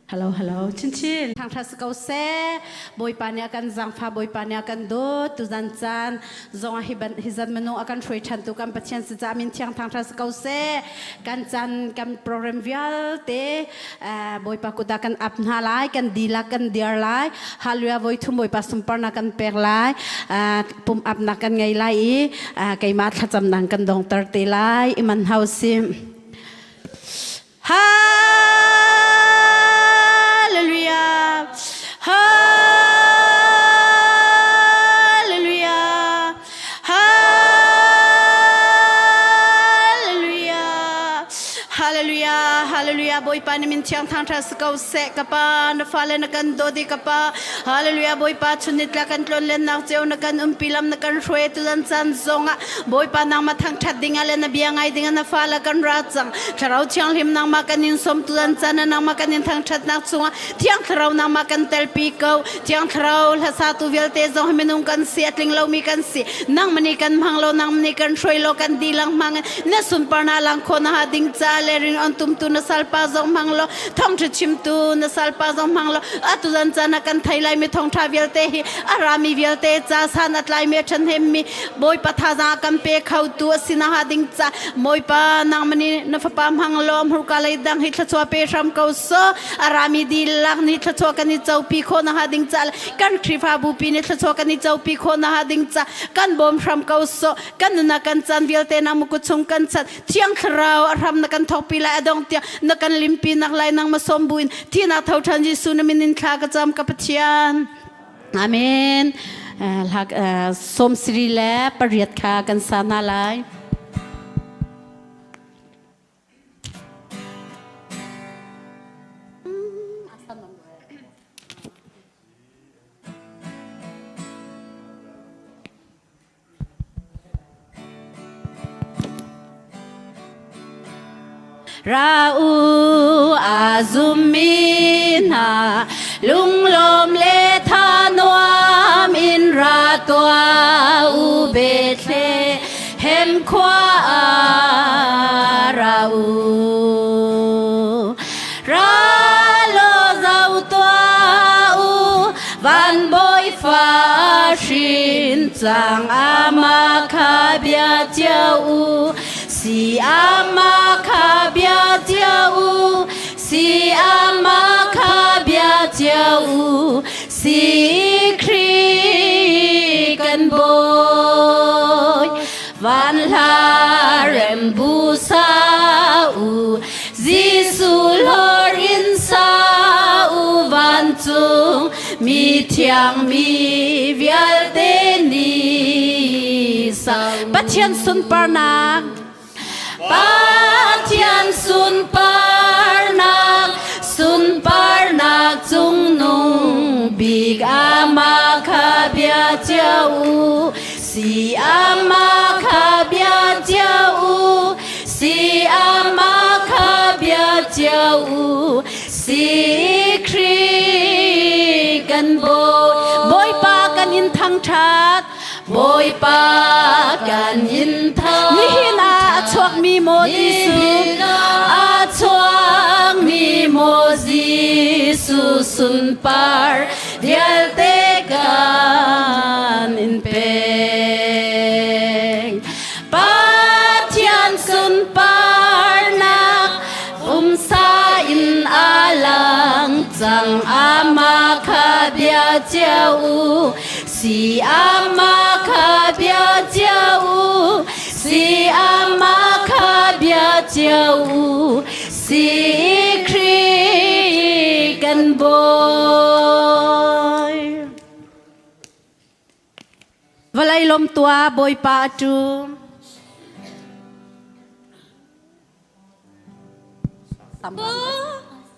Hello, hello. Chin chin. Thang tha ko se. Bawipa nih a kan zangfa, Bawipa nih a kan dawt. Tuzan caan zong ah hi ban hi zan minung a kan hruai than tu kan Pathian si ca min thiang thang tha ko se. Kan caan kan program vialte Bawipa kut ah kan ap hna lai, kan dilak kan diar lai. Hallelujah voi thum Bawipa sunparnak kan pek lai. Pum apnak kan ngei lai i keimah thlacamnak kan dongter te lai. Iman hau sim. Hallelujah. Hallelujah. Hallelujah. Hallelujah. Hallelujah. Bawipa na min thiang thang tha si ko seh ka pa na fale na kan dawt i ka pa Hallelujah Bawipa chun nitla kan tlon len nak ceu na kan umpi lam na kan hruai tu zan caan zong ah Bawipa nangmah thangṭhat dingah le na bia ngai dingah na fale kan ra cang. Thlarau Thianghlim nangmah kan in sawm tu an can nangmah kan in thangṭhatnak chungah Thiang Thlarau nangmah kan telpi ko. Thiang Thlarau hlasatu vialte zong hi minung kan si, a tling lomi kan si. Nangmah nih kan hmang lo, nangmah nih kan hruai lo, kan dilang hmang na sunparnak lang khawh na ha ding ca le ring on tumtu na salpa zong hmang lo, thawngṭha chimtu na salpa zong hmang lo. Atu zan caan ah kan thei laimi thawngṭha vialte hi a rami vialte ca san a tlaimi a ṭhahnemmi Bawipa thazaang kan pe kho tu a si na ha ding ca Bawipa nangmah nih na fapa hmang law hmurka lei dang hi thluachuah pe hram ko so a rami dihlak nih thluachuah kan i copi khawh na ha ding ca kan Khrihfabu pi nih thluachuah kan i copi khawh na ha ding ca kan bawm hram ko so kan nuna kan caan vialte nang muku chung kan chat thiang thlarau a hram na kan thawkpi lai a dong tiang na kan limpi nak lai nang ma som buin thihnak tho ṭhan Jesuh na min in thla ka cam ka Pathian Amen. Sawm siri le pariat kha kan sa hna lai. Ra u a zummi hna lunglawm le tha nuam in ra tuah u Bethlehem khua ah ra u. Ra law zau tuah u van bawi fa hrin cang ama kha bia cio u si ama kha bia cio u si ama kha bia cio u si Khrih kan bawi van hla rem bu sa u Jesuh lor in sa u vancung mi thiang mi vialte nih sa Pathian sunparnak Pathian sunparnak sunparnak cungnung bik ama kha bia cio u si ama kha bia cio u si ama kha bia cio u si Khrih kan bawi Bawipa kan in thangṭhat Bawipa kan in thangṭhat Nihin ah a chuakmi maw Jesuh a chuakmi maw Jesuh sunpar vialte kan in pek Pathian sunparnak pumsa in a lang cang ama kha bia cio u si ama kha bia cio u si ama kha bia cio u si Khrih kan Bawi. Vawlei lawm tuah Bawipa a ṭum.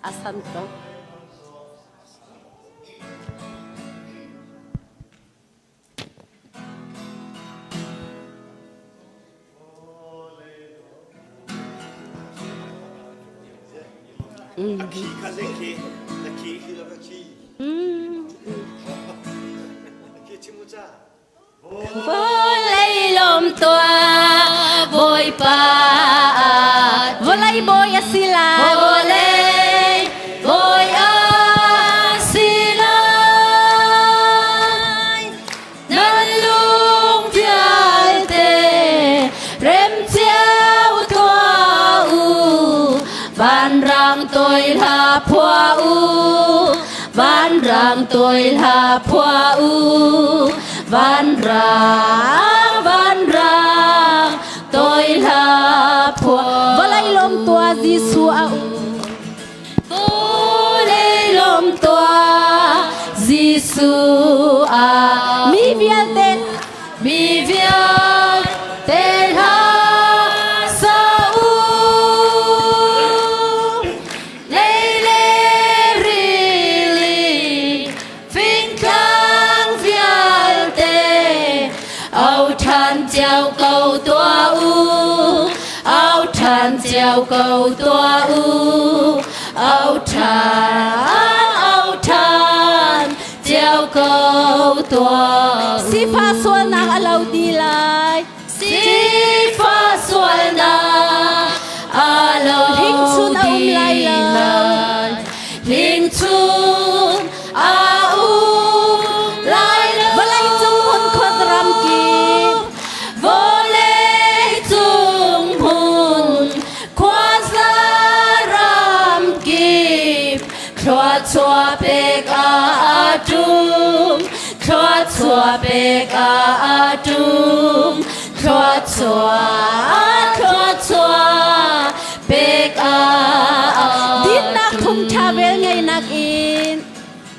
A san ko. Vawlei lawm tuah Bawipa vawlei bawi a si lai vawlei bawi a. phua u Vanrang toi hla phua u Vanrang vanrang toi hla phua Vawlei lawm tua Jesuh a um. Vawlei lawm tua Jesuh a Mi vialte Mi vialte hla sa u. Lei le rili fingtlang vialte au ṭhan cio ko tuah u au ṭhan cio ko tuah u au ṭhan au ṭhan cio ko tuah u Sifa sualnak a lo ti lai. Sifa sualnak a lo Hling chun a um lai lo. Hling chun a um lai lo. Vawlei cung hmun khuaram kip. Vawlei cung hmun khuaza ram kip thluachuah pek a tum thluachuah pek a tum thluachuah thluachuah pek a Dinnak phung ṭha vel ngeinak in.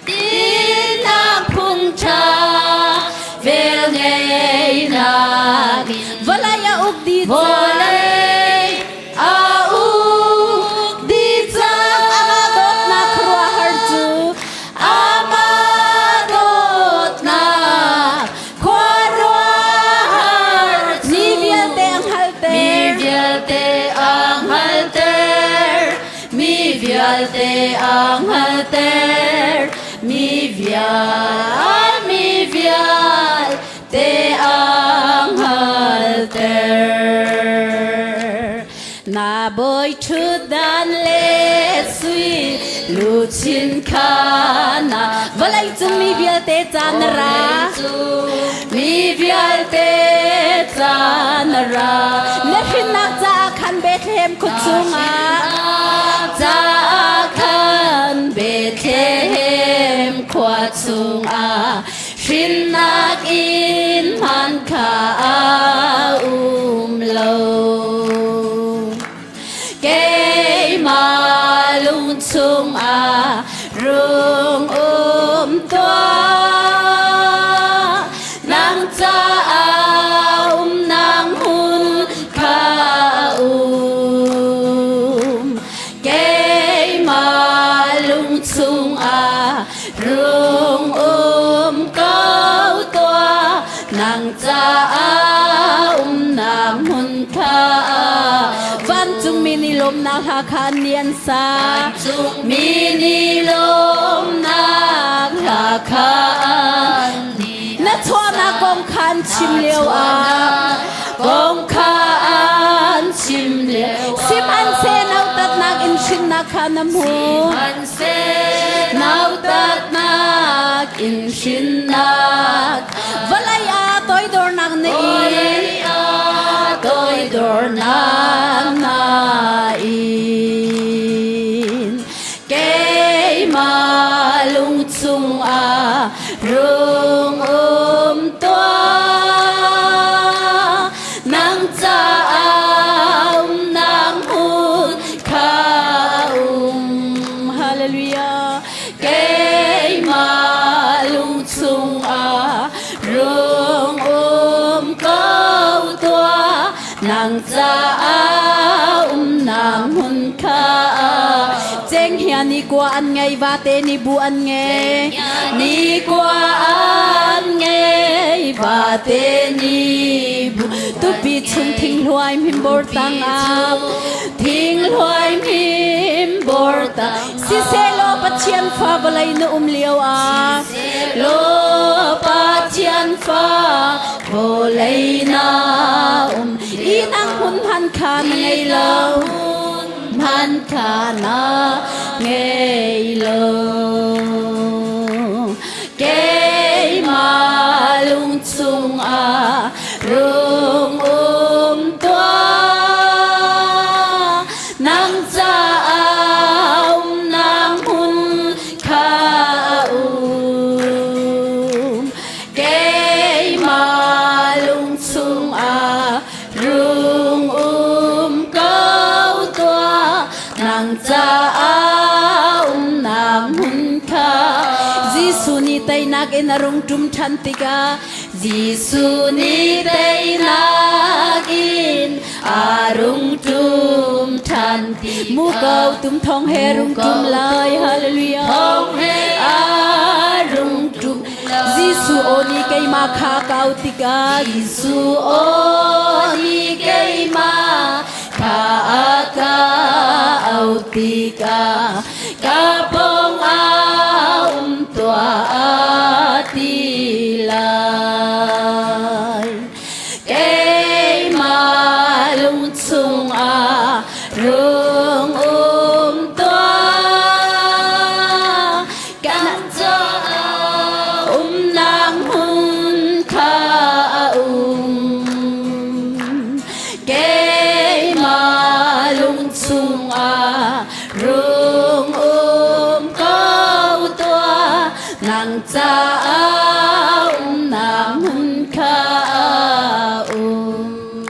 Dinnak phung ṭha vel ngeinak in Vawlei a uk dih cang. Vawlei a uk dih cang. Amah dawtnak khuaruahhar cu. Amah dawtnak khuaruahhar cu. Mi vialte a hngalhter. Mi vialte a hngalhter. Mi vialte a hngalhter. Mi vial, mi vialte a hngalhter. Na bawi ṭhutdan le sui luchin kha na Vawlei cung mi vialte ca na ra. Mi vialte ca na ra. Na hrinnak caah khan Bethlehem khua chungah. Caah khan Bethlehem khua chungah hrinnak inn hman kha a um lo. Keimah lung chungah rung um tuah. Nang caah umnak hmun kha um. Keimah lung chungah rung um ko tuah. Nang caah umnak hmun kha Vancungmi nih lawmnak hla kha an ni an sa. Vancungmi nih lawmnak hla kha an ni Na chuahnak kong kha an chim lio ah. Kong kha an chim lio ah. Sihmanhseh nautatnak in hrinnak kha na hmu. Sihmanhseh nautatnak in hrinnak Vawlei ah toidornak na in. Vawlei ah toidornak na in. Keimah lung chungah rung um tuah. Nang caah umnak hmun kha um. Hallelujah. Keimah lung chungah rung um ko tuah. Nang caah umnak hmun kha. Cenghngia nih kua an ngei, vate nih bu an ngei. Ni kua an ngei, vate nih bu Tupi chung thing hluai hmimbor tangah. Thing hluai hmimbor tang Siseh Pathian fa vawlei na um lio ah. Lo Pathian fa vawlei na um Ihnak hmun hman kha na ngei lo. Hman kha na ngei lo. Keimah lung chungah rung um tuah. Nang caah umnak. teinak in a rung ṭum ṭhan tikah Jesuh nih teinak in a rung ṭum ṭhan tikah Muko tum thong he rung ṭum lai hallelujah Thong he a rung ṭum lai Jesuh aw nih keimah kha kau tikah Jesuh aw nih keimah kha a ka auh tikah ka pawng ah um tuah ti lai. Keimah lung chungah rung um tuah kan caah umnak hmun kha a um. Keimah lung chungah rung um ko tuah nang caah umnak hmun kha a um.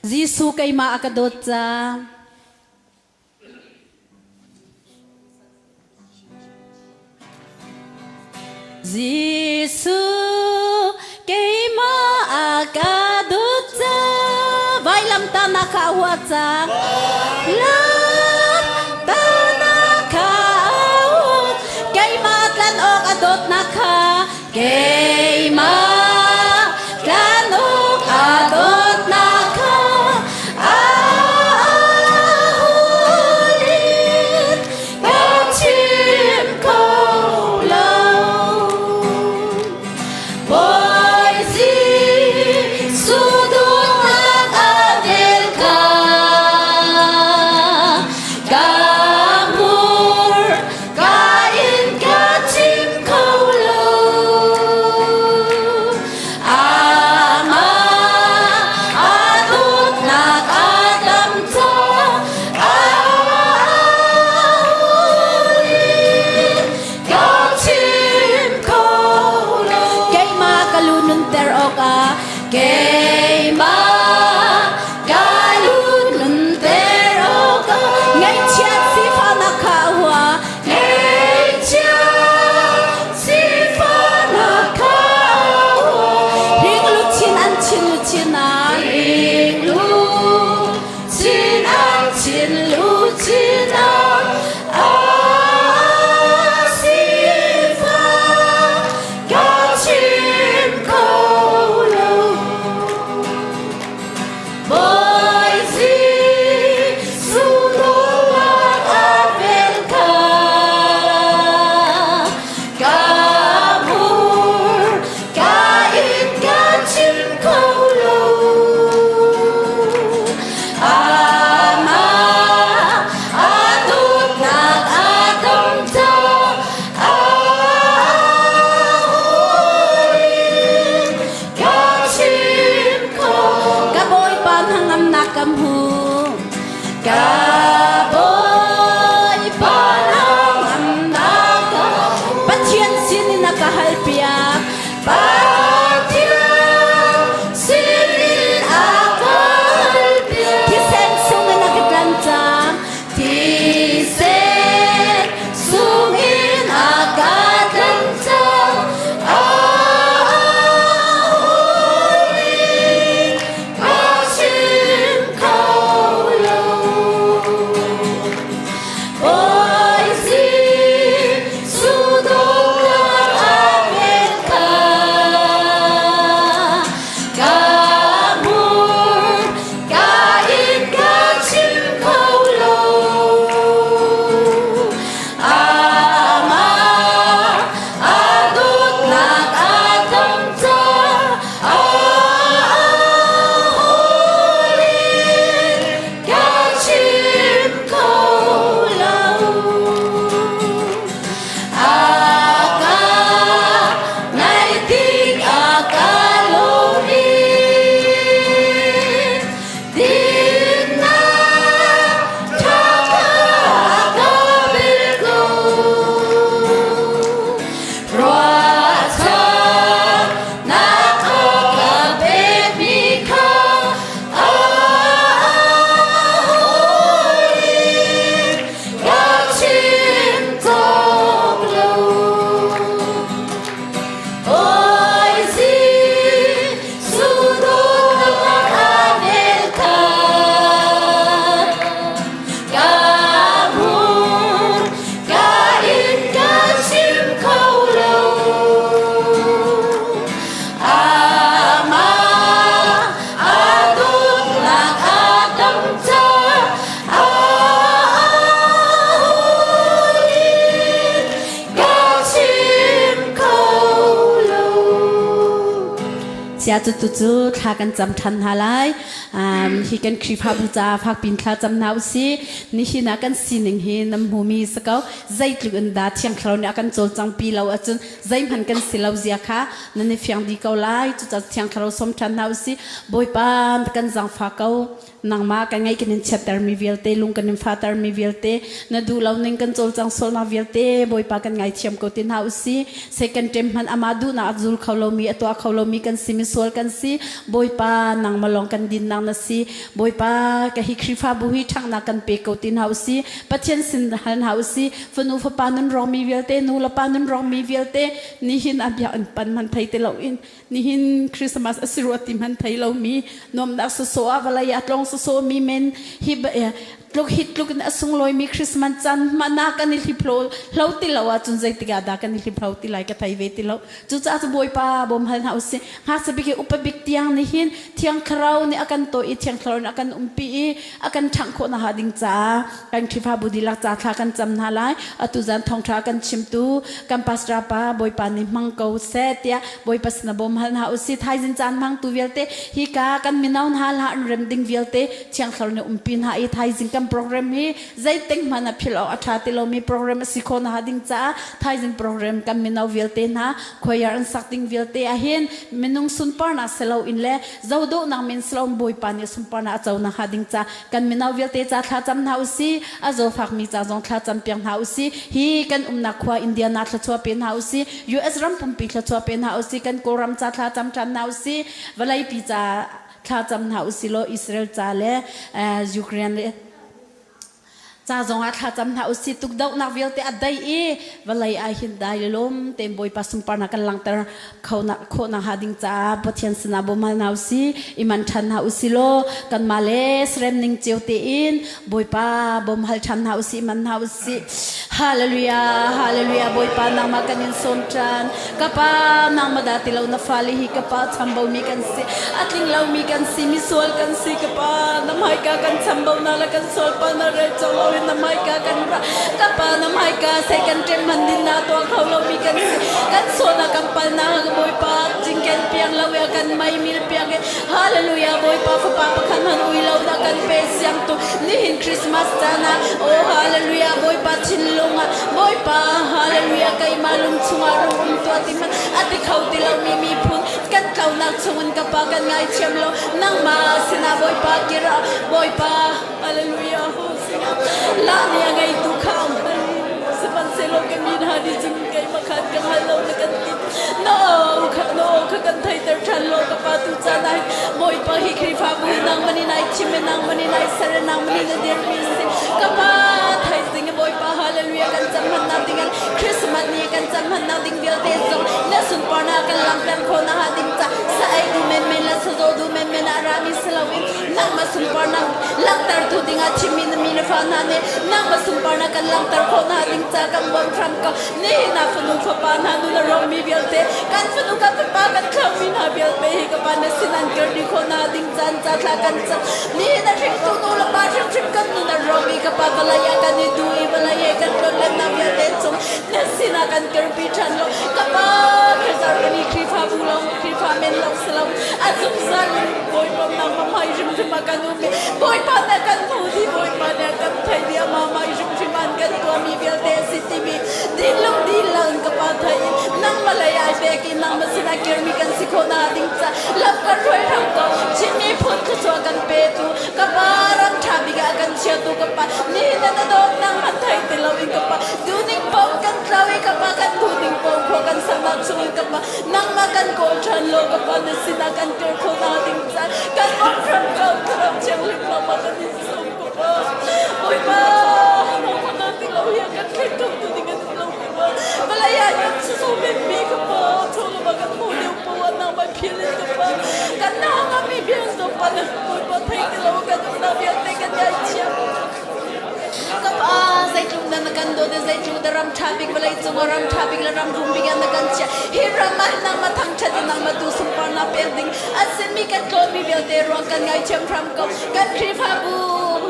Jesuh keimah a ka dawt ca. Jesuh keimah a ka dawt ca vailamtahnak kha a huat ca lamtahnak kha a huat keimah tlan awk a dawtnak kha keimah tlan awk a dawtnak kha a hulit ka chim kho lo. Bawi Jesuh dawtnak a vel kha ka hmur ka in ka chim kho lo. Amah a dawtnak a dam caah ka chim kho lo. Keimah ka lu nunter awkah Keimah ka lu nunter awkah ngaihchiat sifahnak kha a hua Ngaihchiat sifahnak kha a hua. Hring luchin an chin luchin ah Hring luchin an chin luchin ah a sifah ka chim kho lo. Bawi Jesuh dawtnak a vel kha ka hmur ka in ka chim kho lo. Sia cu tu cu thla kan cam ṭhan hna lai. Um, hi kan Khrihfabu caah fakpin thla cam hna usih. Nihin ah kan sining hi nam hmumi si ko. Zeitluk in dah Thiang Thlarau nih a kan cawlcang pi lo ahcun zeihmanh kan si lo zia kha nan i fiang dih ko lai. Cucaah Thiang Thlarau sawm ṭhan hna usih. Bawipa kan zaangfah ko. Nangmah kan ngaih kan in chiattermi vialte, lung kan in fahtermi vialte, na duh lo ning kan cawlcang sualnak vialte, Bawipa kan ngaithiam ko ti hna usih. Second term hmanh amah duhnak a zul kho lomi, a tuah kho lomi kan si, misual kan si. Bawipa, nangmah lawng kan dinnak na si. Bawipa, ka hi Khrihfabu hi ṭhanghnak kan pe ko ti hna usih. Pathian sin hal hna usih. Fanu fapa nun rawkmi vialte, nu le pa nun rawkmi vialte, nihin a biakinn pan hmanh thei ti loin Nihin Christmas a si rua ti hmanh thei lomi nuamnak sawsawh ah vawlei ah tlawng sawsawh mi men hi tluk hi tluk in a sunglawimi Christmas caan hmanh ah kan i hliphlo hlo ti lo ahcun zeitik ah dah kan i hliphlo ti lai ka thei ve ti lo. Cucaah cu Bawipa bawm hal hna usih. Ngakchia bik hi upa bik tiang nihin Thiang Thlarau nih a kan tawi i Thiang Thlarau nih a kan umpi i a kan ṭhangh khawh nakhnga ding caah kan Khrihfabu dihlak ca thla kan cam hna lai. Atu zan thawngṭha kan chimtu kan pastor pa Bawipa nih hmang ko seh tiah Bawipa sin ah bawm hal hna usih. Thaizing caan hmangtu vialte hika kan mino hna hla an rem ding vialte Thiang Thlarau nih umpi hna i thaizing kan program hi zeiting hmanh ah philh awk a ṭha ti lomi program a si khawh nakhnga ding caah thaizing program kan mino vialte hna choir an sak ding vialte ahhin minung sunparnak si loin le zohdawhnak men si loin Bawipa nih sunparnak a co nakhnga ding ca kan mino vialte ca thla cam hna usih a zawfakmi ca zong thla cam piak hna usih hi kan umnak khua Indiana thluachuah pe hna usih US ram pumpi thluachuah pe hna usih kan Kawlram ca thla cam ṭhan hna usih vawleipi ca thla cam hna usih law Israel ca le Ukraine le Ca zongah thlacam hna usih tukdohnak vialte a dai i vawlei ah hin dai le lawm tein Bawipa sunparnak kan langhter khawh nakhnga ding caah Pathian sinah bawm hal hna usih i man ṭhan hna usih law kanmah le serem ning cio tein Bawipa bawm hal ṭhan hna usih i man hna usih. Hallelujah, hallelujah, Bawipa nangmah kan in sawm ṭhan. Ka pa nangmah dah ti lo na fale hi ka pa chambaumi kan si. A tling lomi kan si, misual kan si ka pa. Na hmaika kan chambaunak le kan sualpa na rel cawk loin na hmaika kan ra. Ka pa na hmaika sei kan ṭem hman din na tuah kho lomi kan si. Kan sualnak kan palnak Bawipa jingken piang lo ya kan mei mil piang e. Hallelujah Bawipa fapa pakhat hman ui lo na kan pe siang tu nihin Christmas caan ah oh hallelujah Bawipa thinlung ah Bawipa hallelujah keimah lung chungah rung um tuah ti hmanh a ti kho ti lomi miphun kan tlaunak chungin ka pa kan ngaithiam lo nangmah sinah Bawipa kir ah Bawipa hallelujah la ni a ngeitu kha sihmanhsehlaw ka mi hna nih cun keimah khan ka hngal lo na kan ti na aw kha na aw kha kan theiter ṭhan law ka pa tu caan ah Bawipa hi Khrihfabu hi nangmah nih nai thim i nangmah nih nai ser i nangmah nih na dirmi si ka pa thaizing i Bawipa hallelujah kan cam hmannak ding in Christmas ni kan cam hmannak ding vialte zong na sunparnak kan langhter khawh nakhnga ding ca sa ei du menmen le sa zaw du menmen ah rami si loin nangmah sunparnak langhtertu dingah thimmi na mi na fa hna nih nangmah sunparnak kan langhter khawh hna ding ca kan bawm hram ko nihin ah fanu fapa hna nu na rawmi vialte kan fanu kan fapa kan thlauhmi hna vialte hi ka pa na sin an kir dih khawh hna ding caan ca thla kan cam nihin a hringtu nu le pa hrimhrim kan nun a rawmi ka pa vawlei ah kan i du i vawlei he kan tlonlennak vialte chung na sinah kan kirpi ṭhan lo ka pa Khazarmani Khrihfabu lawng Khrihfa men lawng si lo a zungzal in Bawipa nangmah hmai hrimhrim ah kan um i Bawipa nih a kan hmu dih Bawipa nih a kan theih dih amah hmai hrimhrim ah an kan tuahmi vialte a si timi dinlung dihlak in ka pa thei in nangmah lei ai pek i nangmah sinah kirmi kan si khawh nakhnga ding ca lam kan hruai hram ko Chin miphun thluachuah kan petu ka pa ram ṭha bik ah kan chiatu ka pa nihin na dawtnak hmanh thei ti loin ka pa duhning paoh kan tlau i ka pa kan duhning paoh khua kan saknak chungin ka pa nangmah kan kawl ṭhan law ka pa na sinah kan kir khawh nakhnga ding caan kan bawmh hram ko thlarau thianghlim nangmah kan in sawm ka pa Bawipa nangmah na ti lo hi kan thleng kho tu ding an um lo ka pa vawlei ah kan susu menmi ka pa chawlama kan hmuh lio poah ah nangmah phil in ka pa kan nangami vial zong pa na Bawipa thei ti lo kan umnak vialte kan ngaithiam Ka pa zeitluk na na kan dawt i zeitluk da ram ṭha bik vawlei cung ah ram ṭha bik le ram rum bik ah na kan chiah. Hi ram ah nangmah thangṭhat in nangmah tu sunparnak pek ding a simi kan tlawnmi vialte ruang kan ngaithiam hram ko. Kan Khrihfabu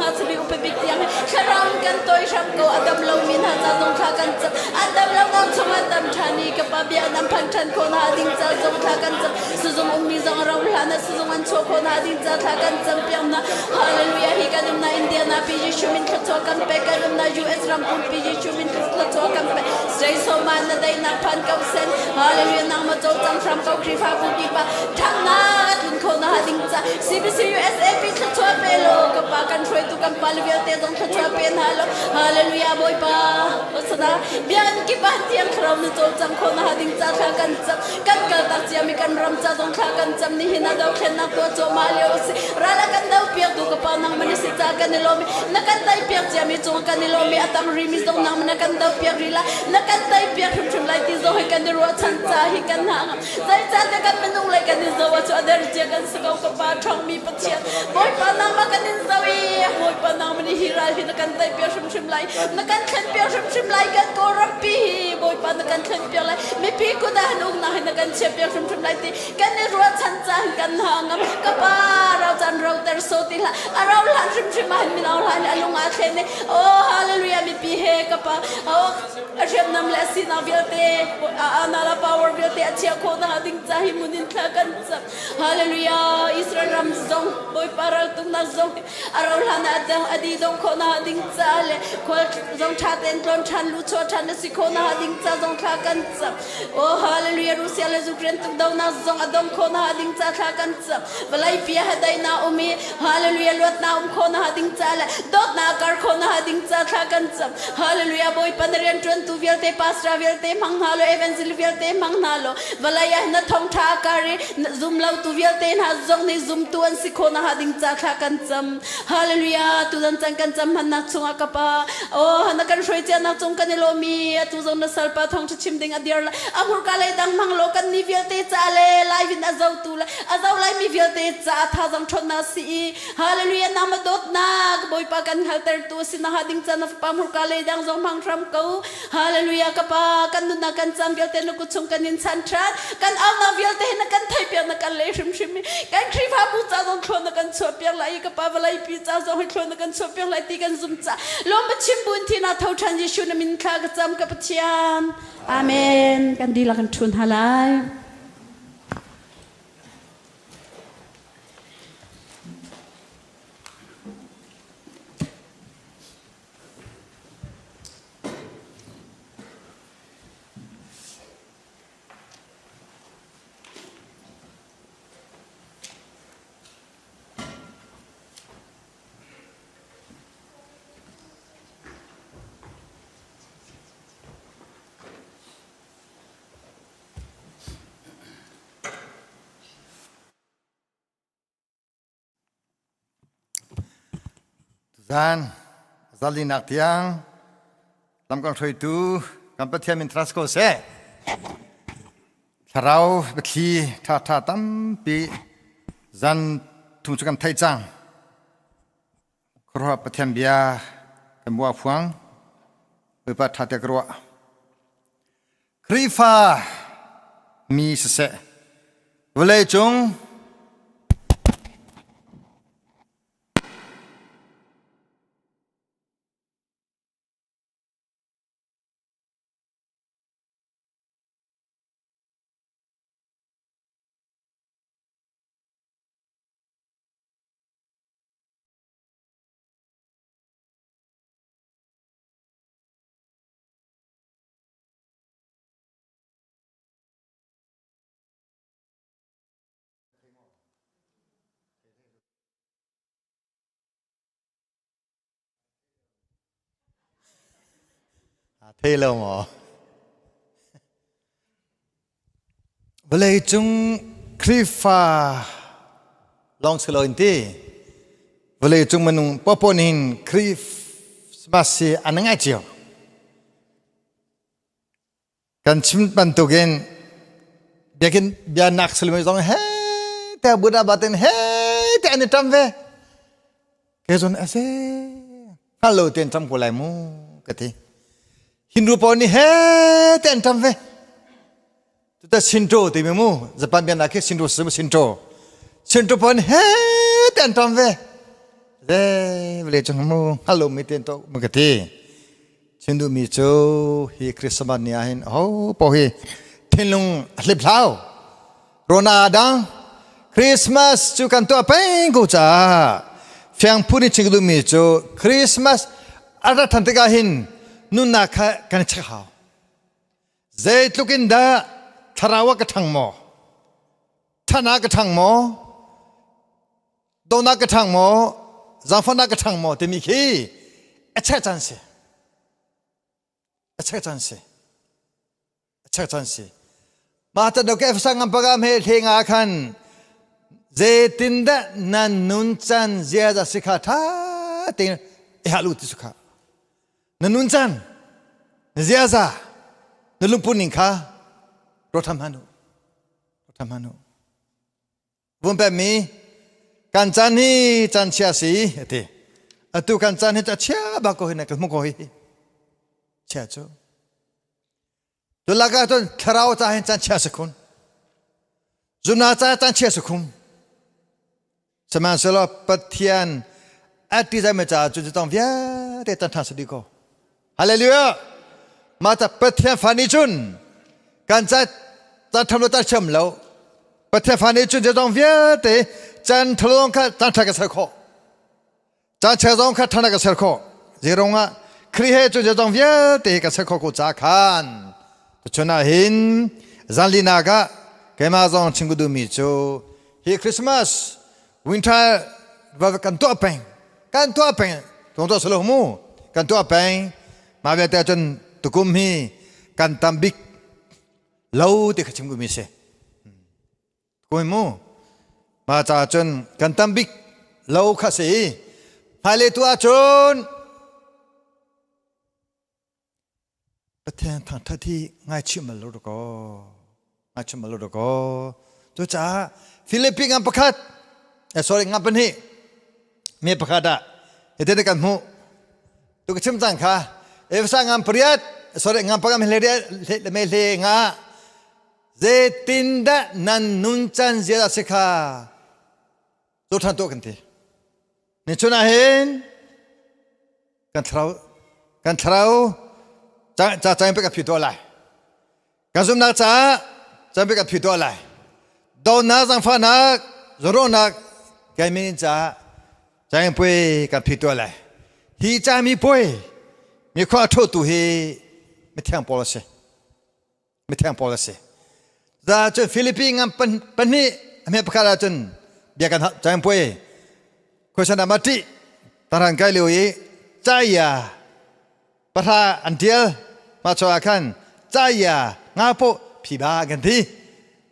ngakchia upa bik tiang hi thlarau in kan tawi hram ko. A dam lomi hna ca zong thla kan. kan cam. An dam lonak chung an dam ṭhan i ka Pa bia an phan ṭhan khawh hna ding ca zong thla kan cam. Sizung ummi zong ro hlan ah sizung an chuah khawh hna ding ca thla kan cam piak hna. Hallelujah hi kan umnak Indiana pi Jesuh min thluachuah kan pek kan umnak US ram pumpi Jesuh min thluachuah kan pek. Zeisawma na daihnak phan ko sen. Hallelujah nangmah cawlcang hram ko Khrihfabu kip ah ṭhatnak a tlun khawh na ding ca CBC USA pi thluachuah pe law ka pa kan hruaitu kan pa le vialte zong thluachuah pe hna law Hallelujah Bawipa Hosana biakinn kip ah thiang thlarau na cawlcang khawh na ding ca thla kan cam kan kaltak ciami kan ram ca zong thla kan cam nihin ah dothlennak tuah cuahmah lio a si ral a kan do piaktu ka pa nangmah na si ca kan i lawm i na kan tei piak ciami cung kan i lawm i a tam rimi zong nangmah na kan do piak rih lai na kan tei piak hrimhrim lai ti zong hi kan i ruahchan ca hi kan hna zeicahtiah kan minung lei kan i zoh ahcun a der cia kan si ko ka pa ṭhawngmi Pathian Bawipa nangmah kan in zoh i Bawipa nangmah nih hi ral hi na kan tei piak hrimhrim lai na kan thlen piak hrimhrim lai kan Kawlrampi hi Bawipa na kan thlen piak lai mipi kut ah hin uknak hi na kan chiah piak hrimhrim lai ti kan i ruahchan caan kan hna ngam ka pa rau caan roter so ti hlah a rau hlan hrimhrim ah hin min aung hlaing nih a lung aa thlen i oh hallelujah mipi he ka pa oh a hriamnam le a sinak vialte anala power vialte a chiah khawh nakhnga ding ca hi mun in thla kan cam hallelujah Israel ram zong Bawipa raltuknak zong a ro hlan ah dang a di dong khawh nakhnga ding ca le khual zong ṭha tein tlawn ṭhan lu chuah ṭhan a si khawh nakhnga ding ca zong thla kan cam oh hallelujah Russia le Ukraine tukdonak zong a dong khawh nakhnga ding ca thla kan cam vawlei pi ah daihnak um i hallelujah luatnak um khawh nakhnga ding ca le dawtnak kar khawh nakhnga ding ca thla kan cam hallelujah Bawipa na rian ṭuantu vialte pastor vialte hmang hna law evangelist vialte hmang hna law vawlei ah na thawngṭha a kar i zumlotu vialte hna zong nih zumtu an si khawh nakhnga ding ca thla kan cam hallelujah tuzan caan kan cam hmannak chungah ka pa oh na kan hruai cianak cung kan i lawm i atu zong na salpa thawngṭha chim ding a dir la a hmurka lei dang hmang law kan ni vialte ca le live in a zotu le a zo laimi vialte ca thazang ṭhawnnak si i hallelujah nama dawtnak bawipa kan hngaltertu a si nakhnga ding ca na fapa hmurka lei dang zong hmang hram ko Hallelujah ka pa kan nunnak kan cam vialte na kut chung kan in chan ṭhan kan aunak vialte hi na kan theihpiak na kan leh hrimhrim i kan Khrihfabu ca zong thlua na kan chuahpiak lai i ka pa vawlei pi ca zong hi thlua na kan chuahpiak lai ti kan zum ca lawm chim buin thina tho ṭhan Jesuh na min thla ka cam ka Pathian Amen kan dihlak kan ṭhun hna lai Tuzan zalinak tiang lam kan hruaitu kan Pathian min trust ko seh. Thlarau biathli ṭhaṭha tampi zan thung cu kan theih cang. Khuaruah Pathian bia kan bua phuang. Bawipa ṭha te ka ruah. Khrihfa mi siseh, vawleicung Thei lo maw? Vawleicung Khrihfa lawng si loin ti vawleicung minung popo nih Christmas hi an ngai cio. Kan chim bantukin biakinn bianak silmi zong he te Buddha batin he te an i ṭam ve. Ke zon ase hngal lo ten ṭam ko lai mu ka ti. Hindu pawl nih he te an ṭam ve. Tuta Shinto timi mu Japan biaknak khi Shinto si mu Shinto. Shinto pawl nih he te an ṭam ve. Ze vale chung mu hngal lo mi ten to mu ka ti. Chin duhmi cu hi Christmas ni ah hin ho paoh hi thinlung a hlip hlau. Rona dang Christmas cu kan tuah peng ko caah fiang phun in chim duhmi cu Christmas a rat than tikah hin nunnak kha kan i check hau. Zeitluk in dah thlarau ah ka ṭhang maw? Ṭhan ah ka ṭhang maw? Dawhnak ka ṭhang maw? Zaangfahnak ka ṭhang maw? Timi khi a chek caan si. A chek caan si. A chek caan si. Mah ta doke sang ngam pagam he hle nga khan zeitindah nan nun can ziaza si kha ṭha tein i hal u ti su kha. Na nun can, na ziaza, na lungput ning kha ruat hram hman u. Ruat hram hman u. Vun pemmi kan caan hi caan chia si ati. Atu kan caan hi a chia bak ko hi na ka hmu ko hi. Chia cu. Tulak ah cun thlarau ca hin caan chia si khun. Zumna ca caan chia si khum. Sihmanhsehlaw Pathian a ṭihzahmi caah cun cu vialte can ṭhan si dih ko. Hallelujah! Mah ca Pathian fa nih cun kan ca can ṭham lo can thiam lo. Pathian fa nih cun zeizong vialte can ṭhalo zong kha can ṭha ka ser khawh. Can chia zong kha ṭhan ka ser khawh. Zeirong ah Khrih he cun zeizong vialte ka ser khawh ko ca khan. Tuchun ah hin zanlinak ah keimah zong chim ka duhmi cu hi Christmas winter kan tuah peng kan tuah peng tong tuah selo mu kan tuah peng mah vialte cun tukum hi kan tam bik lo ti kha chim duhmi si. Koi mu mah ca cun kan tam bik lo kha si hmailei tu ahcun Pathian thangthat hi ngaichih mal lo ko ngaichih mal lo ko cucaah Philippi ngan pakhat sorry ngan pahnih mi pakhat ah hitin kan hmuh tu ka chim cang kha Efesa ngan pariat sorry ngan pakhat hle me hle nga Zeitindah nan nuncan zia a si kha zoh ṭhan tuah kan ti. Nichun ah hin kan thlarau kan thlarau ca ca in pek a phi tuah lai. Kan zumhnak caah caan pek a phi tuah lai. Dawtnak zaangfahnak zawnruahnak kai min caah caan puai kan phi tuah lai. Hi cami puai mi khua a ṭhotu hi mithiang Paul a si. Mithiang Paul a si. Za cun Philippi ngam pahnih a hme pakhat ahcun bia kan cang puai khuasan ah mati taran kai lio i caya pahra an tial ma cho ah khan caya nga po phi ba kan ti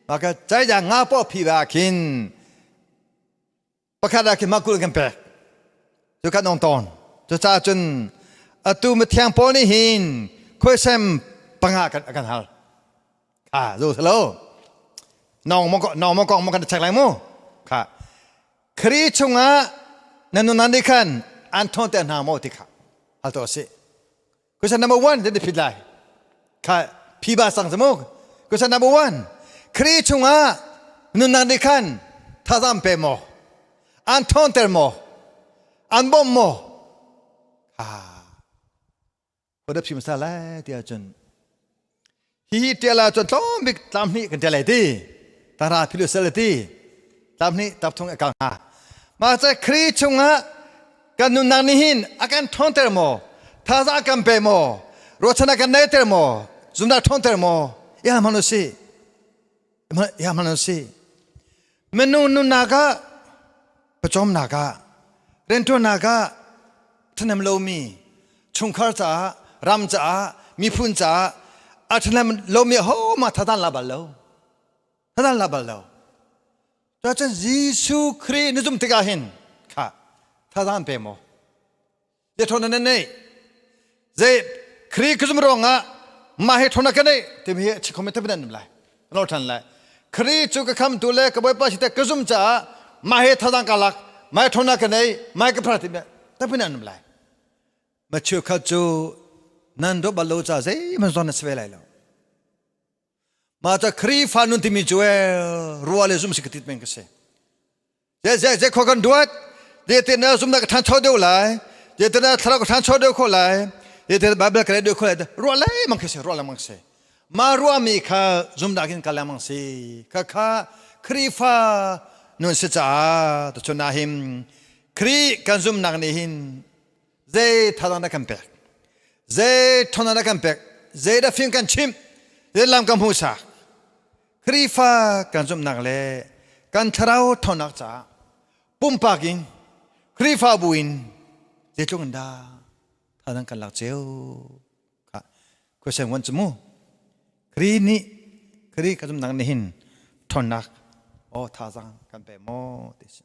maka caya nga po phi ba khin Pakhat ah khin mah kul kan pek. Cu kan ong tawn. Cucaah cun atu mithiang Paul nih hin khuaisem panga kan kan hal. Kha zo salo. Nong mo nong mo kong mo kan check lai mu. Kha. Khri chungah nan nunan nih khan an thon te hna mo ti kha. Hal to si. Question number one then phit lai. Kha phi ba sang mu. Question number one. Kri chungah nunnak nih khan thazam pe maw? An ṭhawnter maw? An bawmh maw? Kha. Khuadap sim sa lai ti ahcun hi hi ṭial ahcun tlawm bik tlam hnih kan ṭial lai ti. Tara philu sel ti. Tlam hnih tap thung a kal hnga. Mah ca Kri chungah Kan nunnak nih hin a kan ṭhawnter maw? Thazaang a kan pe maw? Ruahchan a kan neiter maw? Zumnak ṭhawnter maw? I hal hmanh u sih. I hal hmanh u sih. Minung nunnak ah, pawcawmnak ah, rianṭuannak ah ṭhahnem lomi chungkhar caah, ram caah, miphun caah a ṭhahnem lomi ahohmah thazaang la bal lo. Thazaang la bal lo. Cuacun Jesuh Khrih na zumh tikah hin kha thazaang pe maw? Zei ṭhawnnak na neih? Zei Khrih ka zumh ruangah mah hi ṭhawnnak ka neih timi hi chikhom in tapin an um lai. Kan ol ṭhan lai. Khrih cu ka khamtu le ka Bawipa si te ka zumh caah mah hi thazaang ka lak, mah hi ṭhawnnak ka nei, mah hi ka phar timi tapin an um lai. Ma cheukhat cu nan dawt bal lo caah zeihmanh zawn na si ve lai lo. Mah ca Khrihfa nun timi cu rua le zum si ka tit men ka si. Ze ze ze khua kan duat, ze te na zumnak ka ṭhancho deuh lai, ze te na thlarau ka ṭhancho deuh kho lai, Te Bible ka le kho le ruah lengmang khi si ruah lengmang si. Ma ruahmi kha zumnak in kal lengmang si. Kha kha Khrihfa nun si caah tuchun ah hin Khrih kan zumnak nih hin zei thazang dah kan pek? Zei ṭhawnnak dah kan pek? Zei dah fim kan chimh? Zei lam kan hmuhsak? Khrihfa kan zumhnak le kan thlarau ṭhawnnak caah pumpak in Khrihfabu in zeitluk in dah thazang kan lak cio kha question wan cu mu Khrih nih Khrih kan zumhnak nih hin ṭhawnnak aw thazang kan pe maw ti si.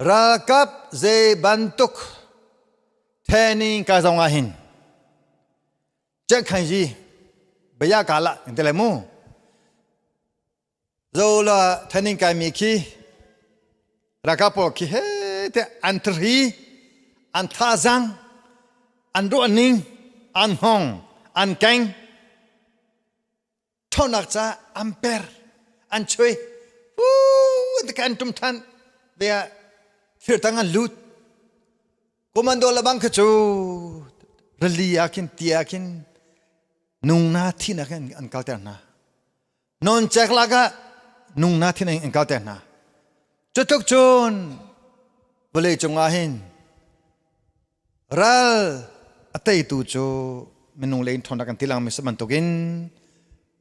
Ralkap zei bantuk training ka zong ah hin Cengkhan yi baya ka la in te lai mu zo la training kai mi khi ralkap pawl khi he te an thri an thazang an ruah ning an hong an keng ṭhawnnak ca an per an chui pu an tum ṭhan ve ah thirtang an lut Commando le bang kha cu rili ah khin ti ah khin nung na thinak in an kalter hna non cek lak ah nung na thin in an kalter hna cutluk cun vawlei cungah hin ral a teitu cu minung lei in ṭhawnnak kan ti lang mi si bantukin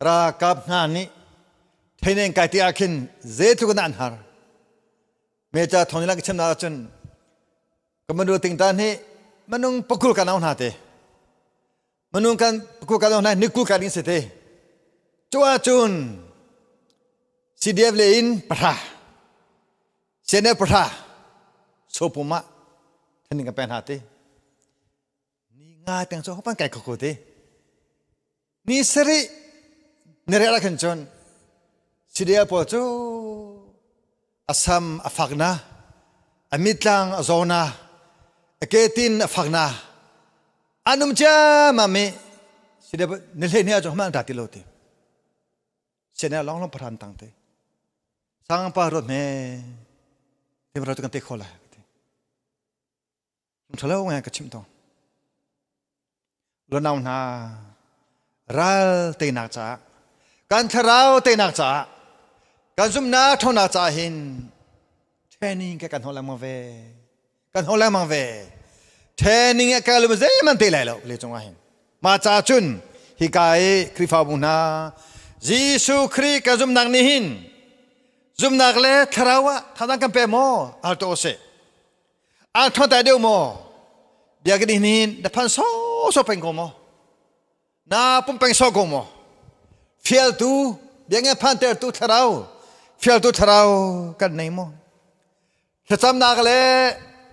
ralkap hna nih theineng kai ti ah khin zeitluk in an har Meca thawng lang chim na ahcun ka manu tingtan hi manung pakul kan au hna te manung kan pakul kan au hna nikul kan in si te cu ahcun CDF le in pahra CNF pahra sopum ah thaning ka pen hna te ni nga teng cu hopan kai kho ko te Ni sarih ni rel ah khin cun CDL pawl cu a sam a fak na, a mitlang a zaw na, a ketin a fak na, an um ciammam i CDL ni hlei hnih ahcun hman an ra ti lo ti. CNL long long pahran tang te. Sang pa ruat me, timra tu kan te kho lai. Ṭhalo ngai ka chimh tawn. Lunau hna, ral teinak caah, kan thlarau teinak caah, kan zumhnak ṭhawnnak caah hin training ke kan hol lengmang ve. Kan hol lengmang ve. Training a kal zeihmanh te lai lo le cungah hin. Mah ca cun hika i Khrihfabu hna Jesuh Khrih ka zumhnak nih hin zumhnak le thlarau ah thazaang kan pe maw? Al to seh. Ang thon tai deuh maw? Biakinn hin hin na phan so so peng ko maw? Na pum peng so ko maw? Fialtu biakinn phantertu thlarau fialtu thlarau kan nei maw? Thlacamnak le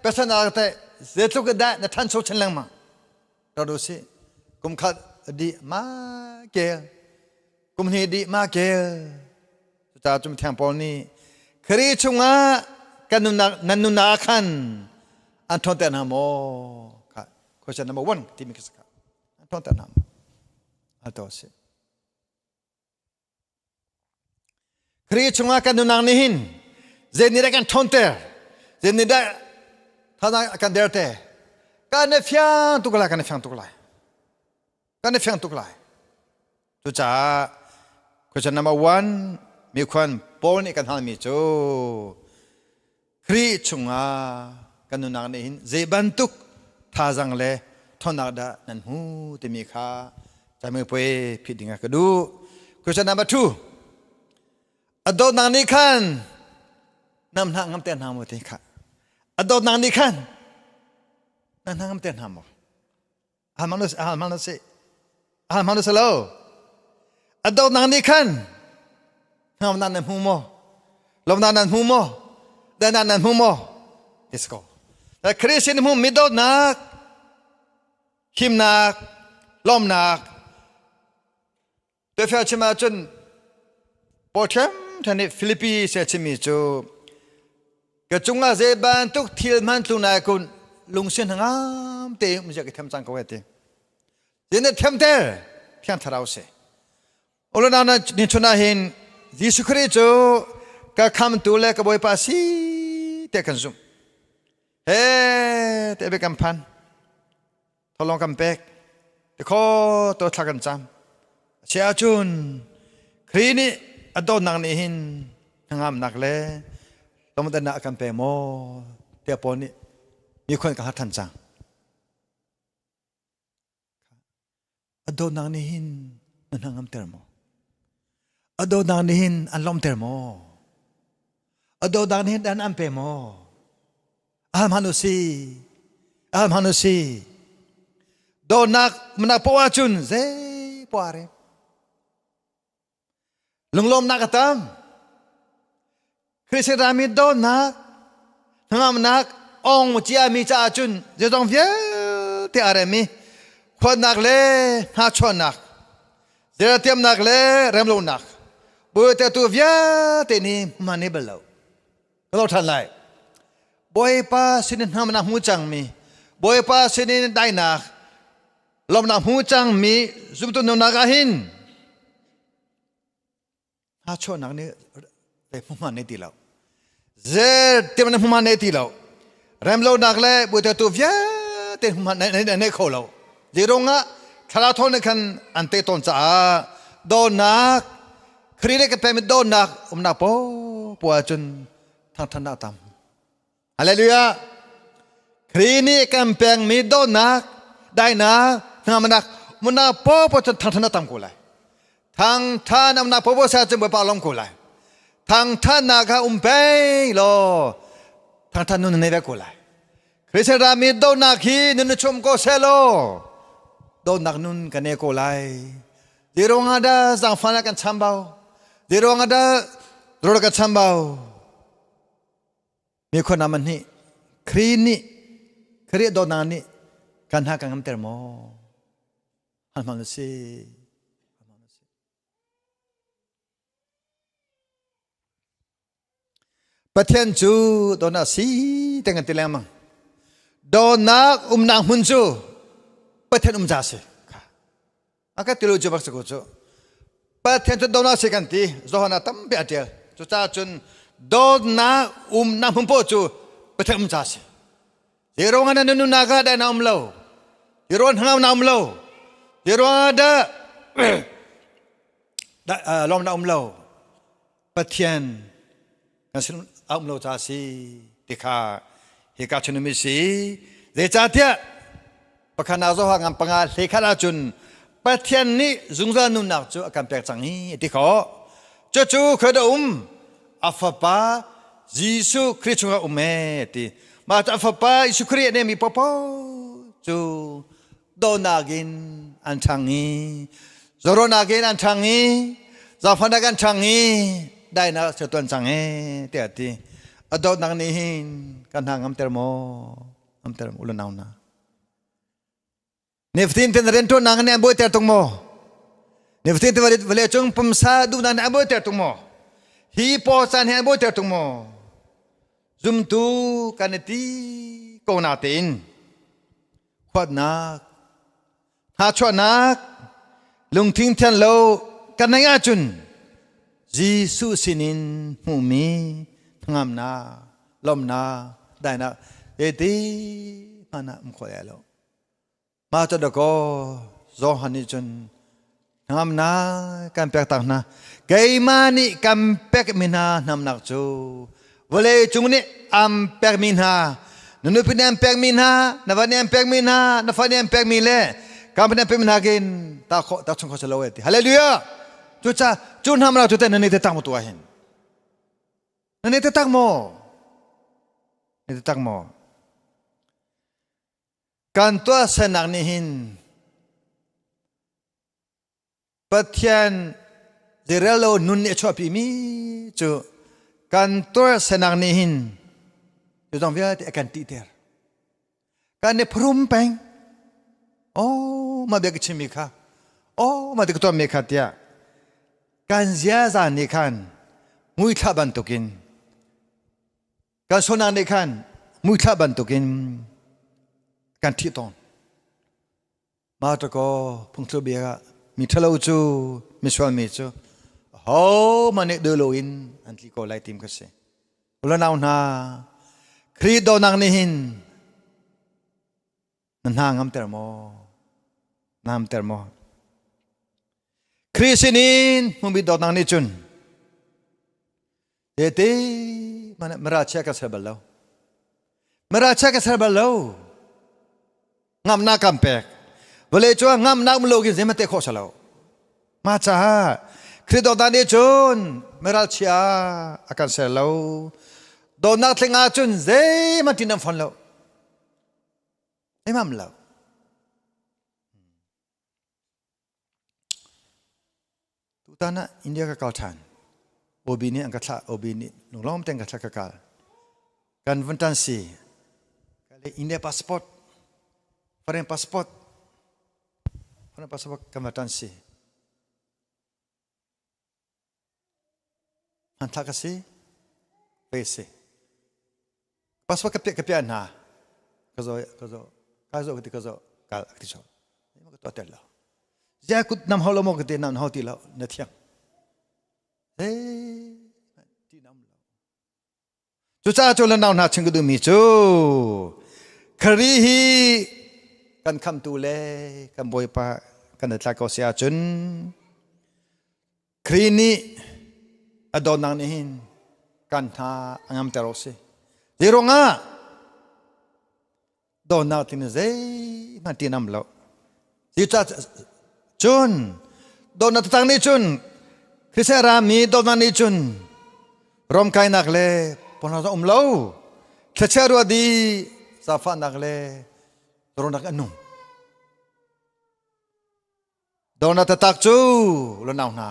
pesanak te zeitluk in dah na ṭhancho chin lengmang? Ro si kum khat di ma kel kum hnih dih ma kel cucaah cu mithiang Paul nih Khrih chungah kan nunnak nan nunnak ah khan an ṭhawnter hna maw kha question number one timi khi si kha an ṭhawnter hna maw a to si Khrih chungah kan nunnak nih hin zei nih dah kan ṭhawnter zei nih dah thazaang a kan derte kan i fiang tuk lai kan i fiang tuk lai kan i fiang tuk lai Cucaah question number one mikhuan Paul nih kan halmi cu Khrih chungah kan nunnak nih hin zei bantuk thazang le ṭhawnnak dah nan hmu timi kha camipuai phit ding ah ka duh. Question number two a dawtnak nih khan nam hna ngam te hna maw ti kha a dawtnak nih khan na hna ngam te hna maw Ahal na si. Ahal na si lo. A dawtnak nih khan hngamnak nan hmu maw? Lawmnak nan hmu maw? Daihnak nan hmu maw? Let's go. Khrih sin hmu mi dawtnak, himnak, lawmnak, Tuafia chim ahcun Paul ṭhiamṭhiam nih Filipi se chimmi cu ka cungah zei bantuk thil hman tlung nai kun lungsi hnangam te um zia ka thiam cang ko he ti. Zin na thiamter Thiang Thlarau si. Ulana na ni chun ah hin Jesuh Khrih cu ka khamtu le ka Bawipa si te kan zumh. He te biakam phan. Tholong kan pek. Tikho to thla kan cam. Asi ahcun Khrih nih a dawtnak nih hin hnangamnak le lawmdannak a kan pe maw tiah Paul nih mikhon ka har than cang. A dawtnak nih hin na hnangamter maw? A dawtnak nih hin an lawmter maw? A dawtnak nih hin dan an pe maw? Ahal hman u si. Ahal hman u si. Dawtnak mana poah ahcun zei poah re. Lunglawmnak a tam. Christian rami dawtnak, hnangamnak ong ciami caah cun zeizong vialte aa rem i khuatnak le hnachuahnak, zertiamnak le remlonak, buaitertu vialte nih hman i bal lo. Ka lo ṭhan lai. Bawipa sinin hnamnak hmu cangmi, Bawipa sinin dainak, lawmnak hmu cangmi zumtu nunnak ah hin hnachuahnak nih hmuhman nei ti lo. Zer tiam na hmuhman nei ti lo. Remlonak le buaitertu vialte hmuhman nei kho lo. Zeirungah thlarau thawn nih khan an te tawn caah dawtnak Khrih le kan pekmi dawtnak umnak poah ahcun thangthatnak tam. Hallelujah! Khrih nih kan pekmi dawtnak, dainak, hnangamnak umnak poah cun thangthatnak tam ko lai. Thangthat umnak poah sa cun Bawipa lawm ko lai. Thangthatnak kha um peng law thangthat nun na nei ve ko lai. Christian rami dawtnak hi nun na chum ko selaw dawtnak nun kan nei ko lai. Di ruangah dah zaangfahnak kan chambau? Di ruangah dah rawl kan chambau? Mi khua man nih Khrih nih Khrih dawtnak nih kan hna kan ngamter maw? Hal hmang si. Pathian cu dawtnak si te kan ti lengmang. Dawtnak umnak hmun cu Pathian um ca si. A ka tilu cu bak si ko cu. Pathian cu dawtnak si kan ti. Johan ah tampi a tial. Cucaah cun dawtnak umnak hmun poah cu Pathian um ca si. Zeiruangah na nunnak ah dah na um lo? Zeiruang hngau na um lo? Zeiruangah dah lawm na um lo? Pathian kan sin a um lo ca si ti kha hika chunumi si. Zeicahtiah pakhat nak zoha ngam panga hle khat ahcun Pathian nih zungzal nunnak cu a kan pek cang hi ti khawh. Cucu khoi dah um? A fapa Jesuh Khrih chungah um e ti. Mah cu a fapa Jesuh Khrih a mi popo cu dawtnak in an ṭhang i zorawnak in an ṭhang i zaangfahnak an ṭhang i dainak a tuan cang e tiah a ti. A dawtnak nih hin kan hna ngamter maw? Ngamter u le nau hna. Nifatin ten rianṭuannak nih an buaiter tung maw? Nifatin te vawlei cung pumsa duhnak nih an buaiter tung maw? Hi paw caan hi an buaiter tung maw? Zumtu kan i ti ko na tein huatnak, hnachuahnak, lungthin thian lo kan nei ahcun Jesuh sinin hmuhmi hnangamnak, lawmhnak, dainak zeiti hmanh ah um khawh lai lo. Mah cu dakaw Johan nih cun hnangamnak kan pek tak hna. Keimah nih kan pekmi hna hnamnak cu vawlei cung nih an pekmi hna, na nupi nih an pekmi hna, na va nih an pekmi hna, na fa nih an pekmi le kan nih an pekmi hna kin ta khawh ta chung kho si lo e ti. Hallelujah! Cucaah cu hnamnak cu teh na nih te tak maw tuah hin? Na nih te tak maw? Na te tak maw? Kan tuahsernak nih hin Pathian zeirel lo nun nih a chuahpimi cu kan tuahsernak nih hin zeizong vialte a kan tihter. Kan i phurum peng. Oh, mah bia ka chimmi kha. Oh, mah ti ka tuahmi kha tiah kan ziaza nih khan muithla bantukin Kan sualnak nih khan muithla bantukin kan ṭhih tawn. Mah takaw phungthluk bia ah mi ṭhalo cu misual mi cu ahohmanh nih duh loin an tli ko lai tim ka si. Ulanau hna, Khrih dawtnak nih hin na Na hna ngamter maw? Na ngamter maw? Khrih sinin hmumi dawtnak nih cun tete mana mara chia ka ser bal lo. Mara chia ka ser bal lo. Ngamnak kan pek. Vawlei cu ngamnak lo kin zeihmanh te khawh sa lo. Mah caah Khrih dawtnak nih cun miral chia a kan ser lo. Dawtnak tling ah cun zeihmanh ṭin an fon lo. Zeihmanh lo. Tutan ah India ka kal ṭhan. OB nih an ka thlah. OB nih lunglawm tein ka thlah ka kal. Kan vun ṭan si. India passport, foreign passport, foreign passport kan va ṭan si. Hmanthlak ka si, ve si. Passport ka piah ka piah hna. Ka zo ka zo ka zo ka ti ka zo kal ka ti cho. Ka tuah tel lo. Zia kut nam hau lo maw ka ti nam hau ti lo na thiang. Zei ti nam lo. Cucaah cu le nau hna chim ka duhmi cu Khrih hi kan khamtu le kan Bawipa kan i tlak ko si ahcun Khrih nih a dawtnak nih hin kan hna a ngamter awk si. Zei ruangah dawtnak tin zeihmanh ṭih nam lo. Cucaah cun dawtnak taktak nih cun Christian rami dawtnak nih cun romkainak le porhlawt um lo. Thluachuah ruah dih zaangfahnak le rawnak an nung. Dawtnak taktak cu lunau hna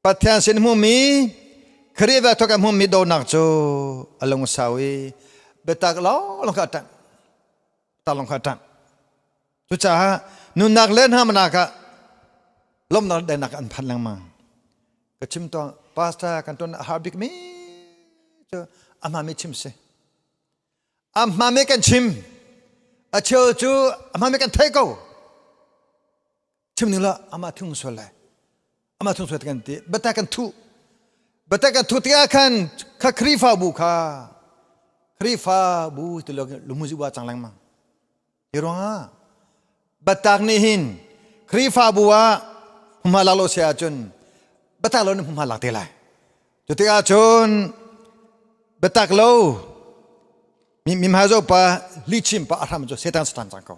Pathian sin hmumi Khrih ve thawk a hmumi dawtnak cu a lungsau i biatak lawng kha a ṭanh. Tak lawng kha a ṭanh. Cucaah nunnak le hnamnak ah lawmhnak le daihnak an phan lengmang. Ka chim tawn, pastor kan ton a har bikmi cu a hmaanmi chim si. A hmaanmi kan chim. A cheu cu a hmaanmi kan theih ko. Chim ning la amah thung sual lai. Amah thung sual kan ti. Biatak kan thuh. Biatak kan thuh tikah khan kha Khrihfabu kha Khrihfabu ti lo lungmuzi wa cang lengmang. Hi ruangah biatak nih hin Khrihfabu ah hmunhma lak lo si ahcun biatak lo nih hmunhma lak te lai. Cu tikah cun biatak lo mi mi hmai zoh pa lihchim pa a hram cu Satan satan cang ko.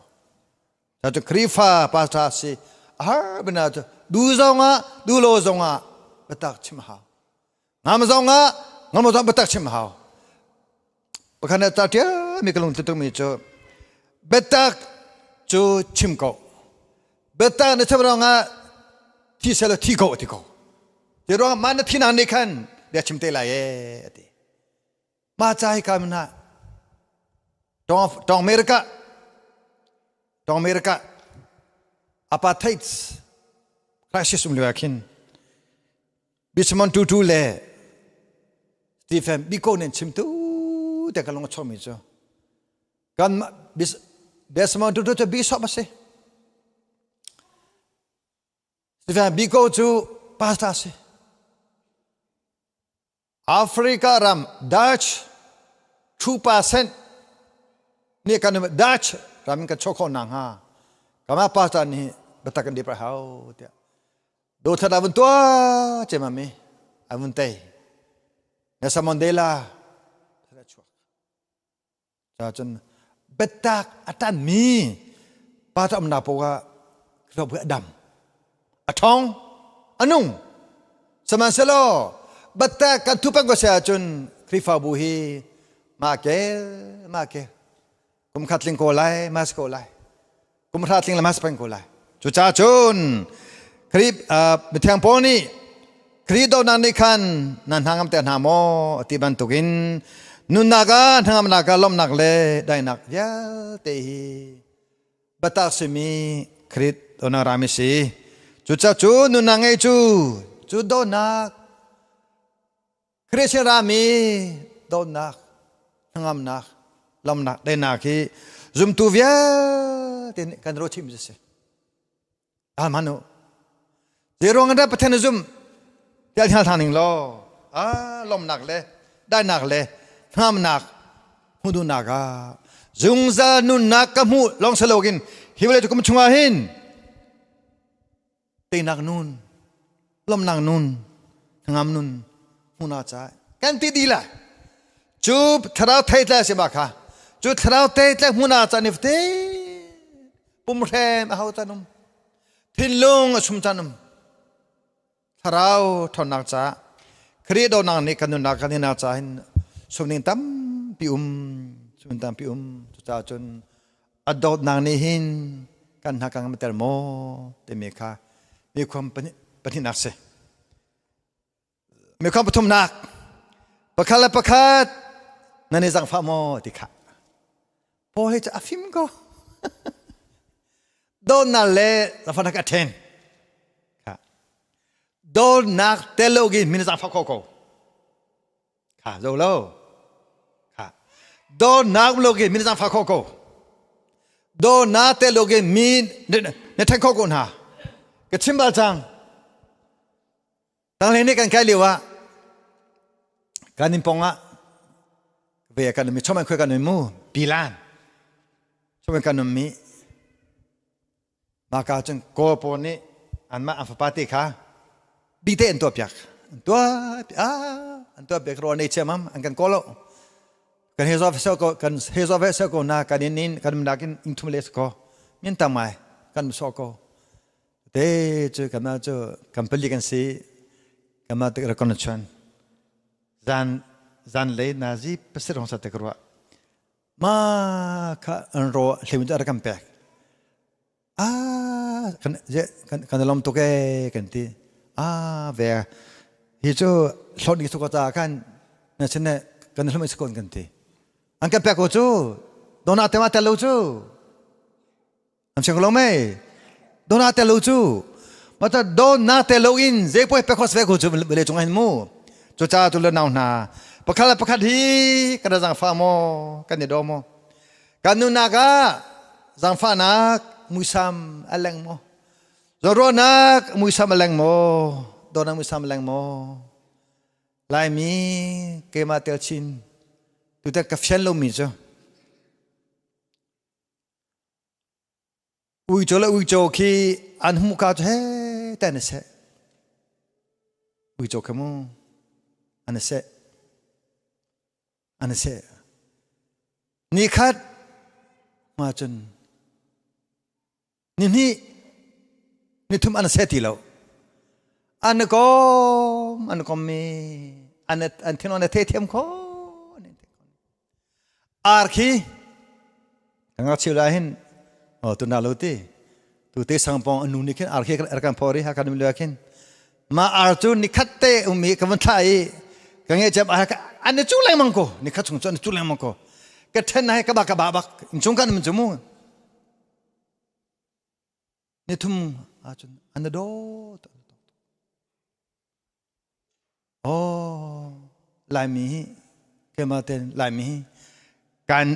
Cu Khrihfa pastor si a har bina cu du zongah du lo zongah biatak chim hau. Ngam zongah ngam zong biatak chim hau. Pakhat na ta ṭial mi ka lung tukmi cu biatak cu chim ko. Biatak na chim ruangah thi selaw thi ko ti ko. Ti ruangah mah na thinak nih khan bia chim te lai ee ati. Mah ca hi ka min ah tawng America tawng America apartheid crisis um lio ah khin Desmond Tutu le Stephen Biko nih chim tu te ka lung a chuakmi cu kan Desmond Tutu cu bishop a si Stephen Biko cu pastor a si Africa ram Dutch 2% nih kan Dutch ram in kan chuah khawh nakhnga kama pastor nih biatak kan dip hau tiah dothat a vun tuah cem mi a vun tei Nelson Mandela chuak cun biatak a ṭanmi pa cu umnak paoh ah Khrihfabu a dam, a ṭhawng, a nung. Sihmanhsehlaw biatak kan thuh peng ko si ahcun Khrihfabu hi mah kel mah kel kum khat tling ko lai ma si ko lai kum hra tling le ma si peng ko lai. Cucaah cun Khrih mithiang Paul nih Khrih dohnak nih khan nan hna ngam te hna maw ti bantukin nunnak ah hnangamnak ah lawmhnak le daihnak vialte hi biatak simi Khrih dohnak rami si. Cucaah cu nunnak ngei cu cu dawtnak Khrih rami dawtnak hnangamnak lawmhnak daihnak hi zumtu vialte nih kan ro chim si. Hman u. Zeiruang dah Pathian na zumh? Tiah hngal ṭhan ning law, ah lawmhnak le daihnak le hnamnak hmuh duhnak ah. Zungzal nunnak ka hmuh lawng si loin hi vawlei kum chungah hin teinak nun, lawmnak nun, hnangam nun hmuhnak caah kan ti dih lai. Cu thlarau theitlai si ma kha. Cu thlarau theitlai hmuhnak caah ni fate pumhrem a hau caan um. Thinlung a sum caan um. Thlarau ṭhawnnak caah Khrih dawtnak nih kan nunnak kan hinak caah hin sumning tampi um sumning tampi um cucaah cun a dawtnak nih hin kan hna kan tel maw timi kha mikhua pahnihnak si mikhua pathumnak pakhat le pakhat nan i zangfah maw ti kha Paul hi cu a fim ko dawtnak le zangfahnak a ṭhen dawtnak tel lo gi min zangfah kho ko kha zo lo kha dawtnak lo gi min zangfah kho ko dawtnak tel lo gi mi na ṭhen kho ko hna ka chim bal cang Tanglei nih kan kai lio ah kan inn pong ah ve kan um i chom khoi kan um mu pilan chom kan um mi maka cun kawl pawl nih anmah an fapa te kha bite an tuah piak an tuah ah an tuah piak ro nei chiamam an kan kawl lo kan he zo so ko kan he zo ve so ko na kan in in kan nakin ing thum le ko min tamai kan so ko Te cu kanmah cu kan pali kan si. Kanmah te kan chuan. Zan zanlei nazi pasir hong sa te ka ruah. Ma kha an ro hleu cu a kan pek. Ah kan kan kan lom tuk e kan ti. Ah ve hi cu hlon ni suka ta kan na chin ne kan hlum is kon kan ti. An kan pek ko cu. Dona te ma tel lo cu. An chim lo mei. Dona tel lo cu. Mata dona tel lo in zei poi pekos ve ko cu vele cung hin mu. Cu ca tu le nau hna. Pakhat le pakhat hi kan zangfa maw kan i do maw. Kan nunak ah zangfahnak muisam a leng maw. Zaruahnak muisam a leng maw. Dona muisam a leng maw. Laimi keimah tel chin tutan ka fian lomi cu Uico le uico khi an hmuhka cu he te an i seh. Uico kha mu an i seh. An i seh. Nikhat ma cun nihnih nithum an seh ti lo. An kom an kom mi an an thin an the thiam kho. Ar khi ka ngakchia lai hin oh tu na lo ti tu te sangpong anu nih khin ar khi ar kan phori ha kan um khin ma ar cu nikhat te um i ka van thla i ka nge cem an ni cu lengmang ko nikhat chung cu an cu lengmang ko ka then hai ka ba ka ba bak chung kan um cu mu nithum ahcun an dawt Oh Laimi hi keimah ten Laimi hi kan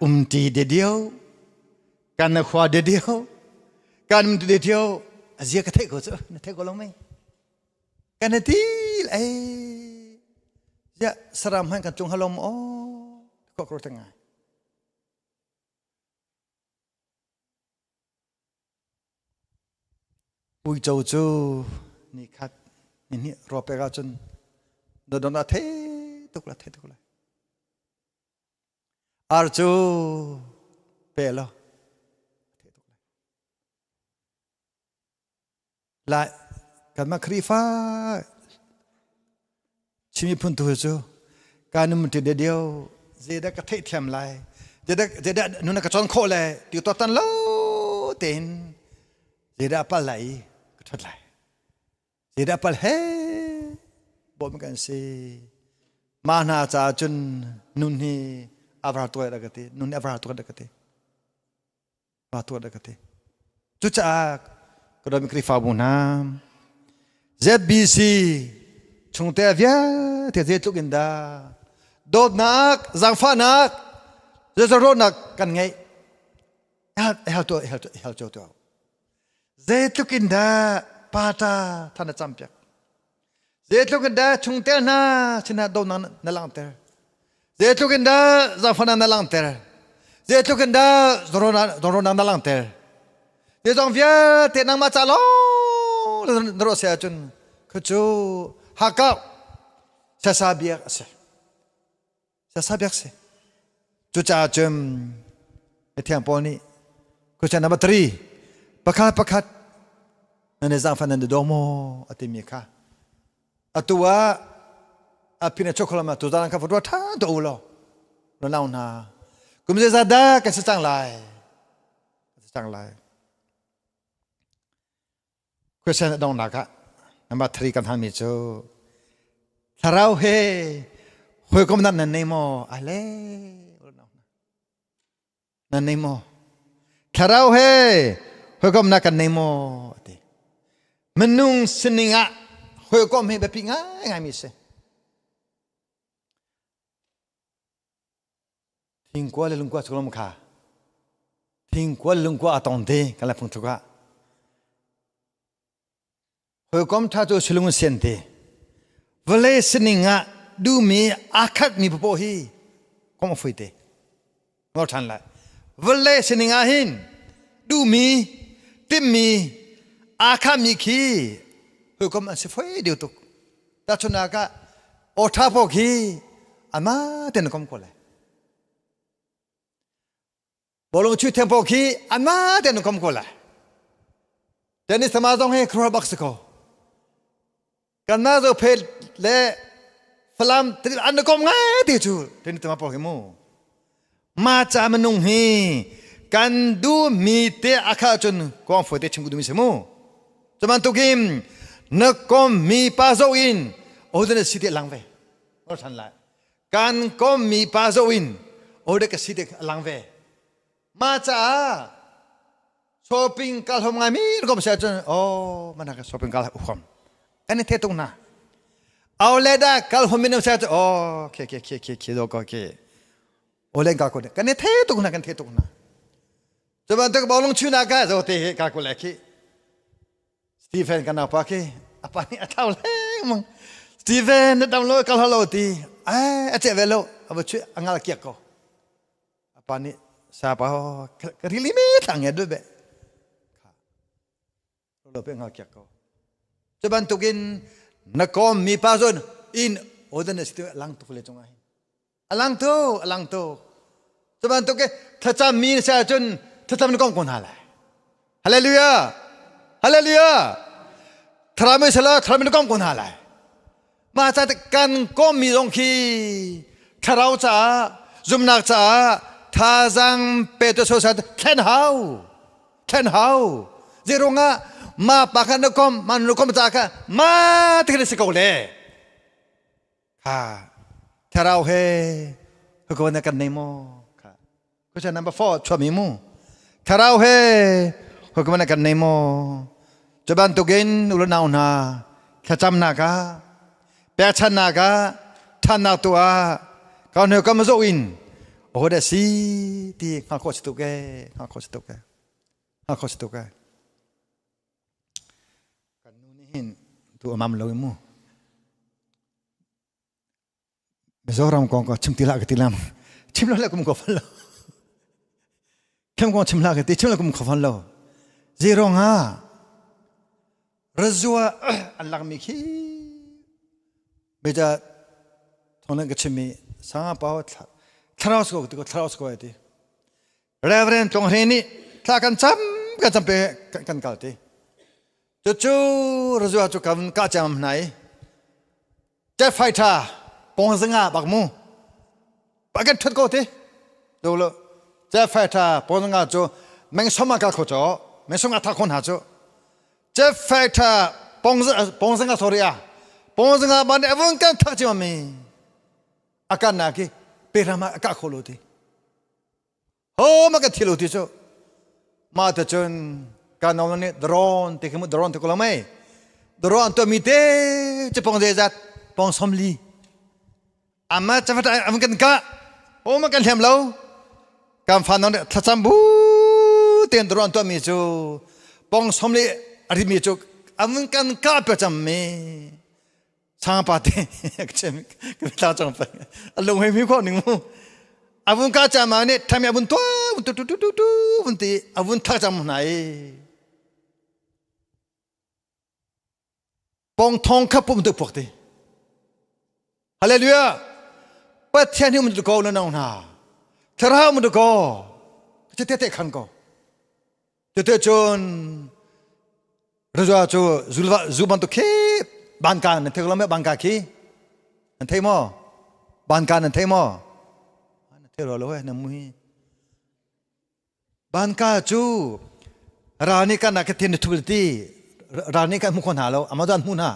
umti de dio kan na khua de dio kan umti de dio azia ka theih ko cu na theih ko lo mei kan na ti ei ya saram han kan tlung halom o ko ko tengai Uico cu nikhat nihnih raw pek ahcun dodon a thei tuk la thei tuk lai. Ar cu pe law thei tuk lai. Lai kanmah Khrihfa Chin miphun tu cu kan um ti dio zeidah ka theihthiam lai zeidah zeidah nun ka cawn khawh le ti to tan lo tein zeidah pal lai i ka ṭhat lai zeidah pal he bawm kan si ma hna caah cun nun hi avra tuai da ka ti nun hi avra tuai da ka ti pa tuah da ka ti cucaah ka dawmi Khrihfabu hna ZBC chungte vialte zeitluk in dah dawtnak zaangfahnak zeizawnak kan ngeih hal tuah hal tuah tuah zeitluk in dah pata than a campiak Zeitluk in dah chungtel hna sinah dawtnak na langhter? Zeitluk in dah zaangfahnak na langhter? Zeitluk in dah zawnruahnak na langhter? Zeizong vialte nangmah ca lawng na ruah si ahcun kha cu hakkauh siasa biak a si. Siasa biak si. Cucaah cun Mithiang Paul nih question number 3 pakhat pakhat nan i zaangfah nan i daw maw a timi kha atu ah a phin a chokholam ah tuzaan kha va ruat ṭhan tuah u law na nau hna kum zeizat dah kan si cang lai kan si cang lai question a donghnak ah number 3 kan halmi cu thlarau he hawikomnak nan nei maw ale Nan nei maw? Thlarau he hawikomnak kan nei maw? Ati. Minung sining ah hawikom hi biapi ngaingaimi si. Thingkua le lungkua chuklom kha thingkua le lungkua a tong te kan la phung thuk ah Hawikom ṭha cu silung sian te. Vawlei sining ah duhmi aa khatmi papoh hi kom a fui te. Ngol ṭhan lai. Vawlei sining ah hin duhmi, timmi, aa khatmi khi hawikom an si foi deuh tuk. Tahchunhnak ah aw ṭha paoh khi amah ten kom ko lai. Bawlung chuih thiam paoh khi anmah tein an kom ko lai. Tennis tama zong hi khuaruah bak si ko. Kanmah Zophei le Falam an kom ngai ti cu tennis tama paoh hi mu. Ma ca minung hi kan duh mi te a kha cun kong foi te chim ku duh mi si mu. Cu bantukin na kom mi pa zo in odin si te lang ve. Or than lai. Kan kommi pa zoh in ode ka si te a lang ve. Mah caah shopping kal hom ngai mi kom sia cun oh mana ka shopping kal ukhom kan i the tung na aw le da kal hom min sia cun oh ke ke ke ke ke do ko ke ole ka ko kan i the tung na kan the tung na cu bantuk bawlung chuna ka zo te he ka ko le khi Stephen kan apa khi apa nih a thau lengmang Stephen na dam lo kal halo ti ai a che ve lo a va chuih a ngal kiak ko apa nih sa pa ka rili me thang nge dut be kha lo pe ngal kiak ko cu bantukin na kom mi pa zon in odan na situ lang tuk le chung ah a lang tu a lang tu cu bantuk thlacam mi na si ahcun thlacam na kong ko hna lai hallelujah hallelujah thlarau mi sala thlarau mi na kong ko hna lai mah ca kan kom mi zong khi thlarau caah zumnak caah thazaang pe tu so sa thlen hau thlen hau zeirungah ma pa kha na kom ma nu kom ca kha ma ti kha si ko le Kha thlarau he hakaw na kan nei maw? Kha question number 4 chuami mu. Thlarau he hakaw na kan nei maw? Cu bantukin u le nau hna thlacamnak ah pekchannak ah ṭhannak tu ah ka hnu kam zoh in aho dah si ti hngal khawh si tuk ee hngal khawh si tuk ee hngal khawh si tuk ee Kan nu nih hin tu a mam lo i mu. Mizoram kong ka chim ti hlah ka ti lam. Chim lo le kum ko fal lo. Khem kong chim hlah ka ti chim lo kum ko fal lo. Zero nga razua an lak mi khi meja thong ka chim mi sanga pau thlarau sko ti ko thlarau sko ti. Reverend Tlung Hre nih thla kan cam kan cam pe kan kal ti. Cucu razua cu kan ka cam hna i jet fighter pong zanga bak mu pa kan thut ko ti do lo jet fighter pong zanga cu meng soma ka kho cho meng soma tha khon ha cu jet fighter pong pong zanga sorry a pong zanga ban avun kan thak chi mi akan na ki pe rama ka kho lo ti Ho ma ka thil ti cu ma ta cun ka nong nih drone te khi mu drone te ko lo mei drone to mi te che pong ze zat pong som li ama chafat am kan ka ho ma kan hlem lo kan fa nong thlacam bu ten drone to mi cu pong som li ari mi cu am kan ka pe cham mi Sangpa te ka chim ka tla chong pa a lung hei mi kho ning mu. Avun ka chama nih thami avun tua vun tu tu tu tu tu vun ti avun thak cang hna i pong thong kha pum tu puk ti. Hallelujah. Pathian hi um tu ko na nong hna. Thlarau um tu ko. Te te te khan ko. Te te chun Rajua cu zulva zu bantuk khi banka nan thei lo me banka khi nan thei maw banka nan thei maw nan thei lo lo he na mui banka cu ra nih kan ka thin thul ti ra nih kan hmu kho hna lo amazon hmu hna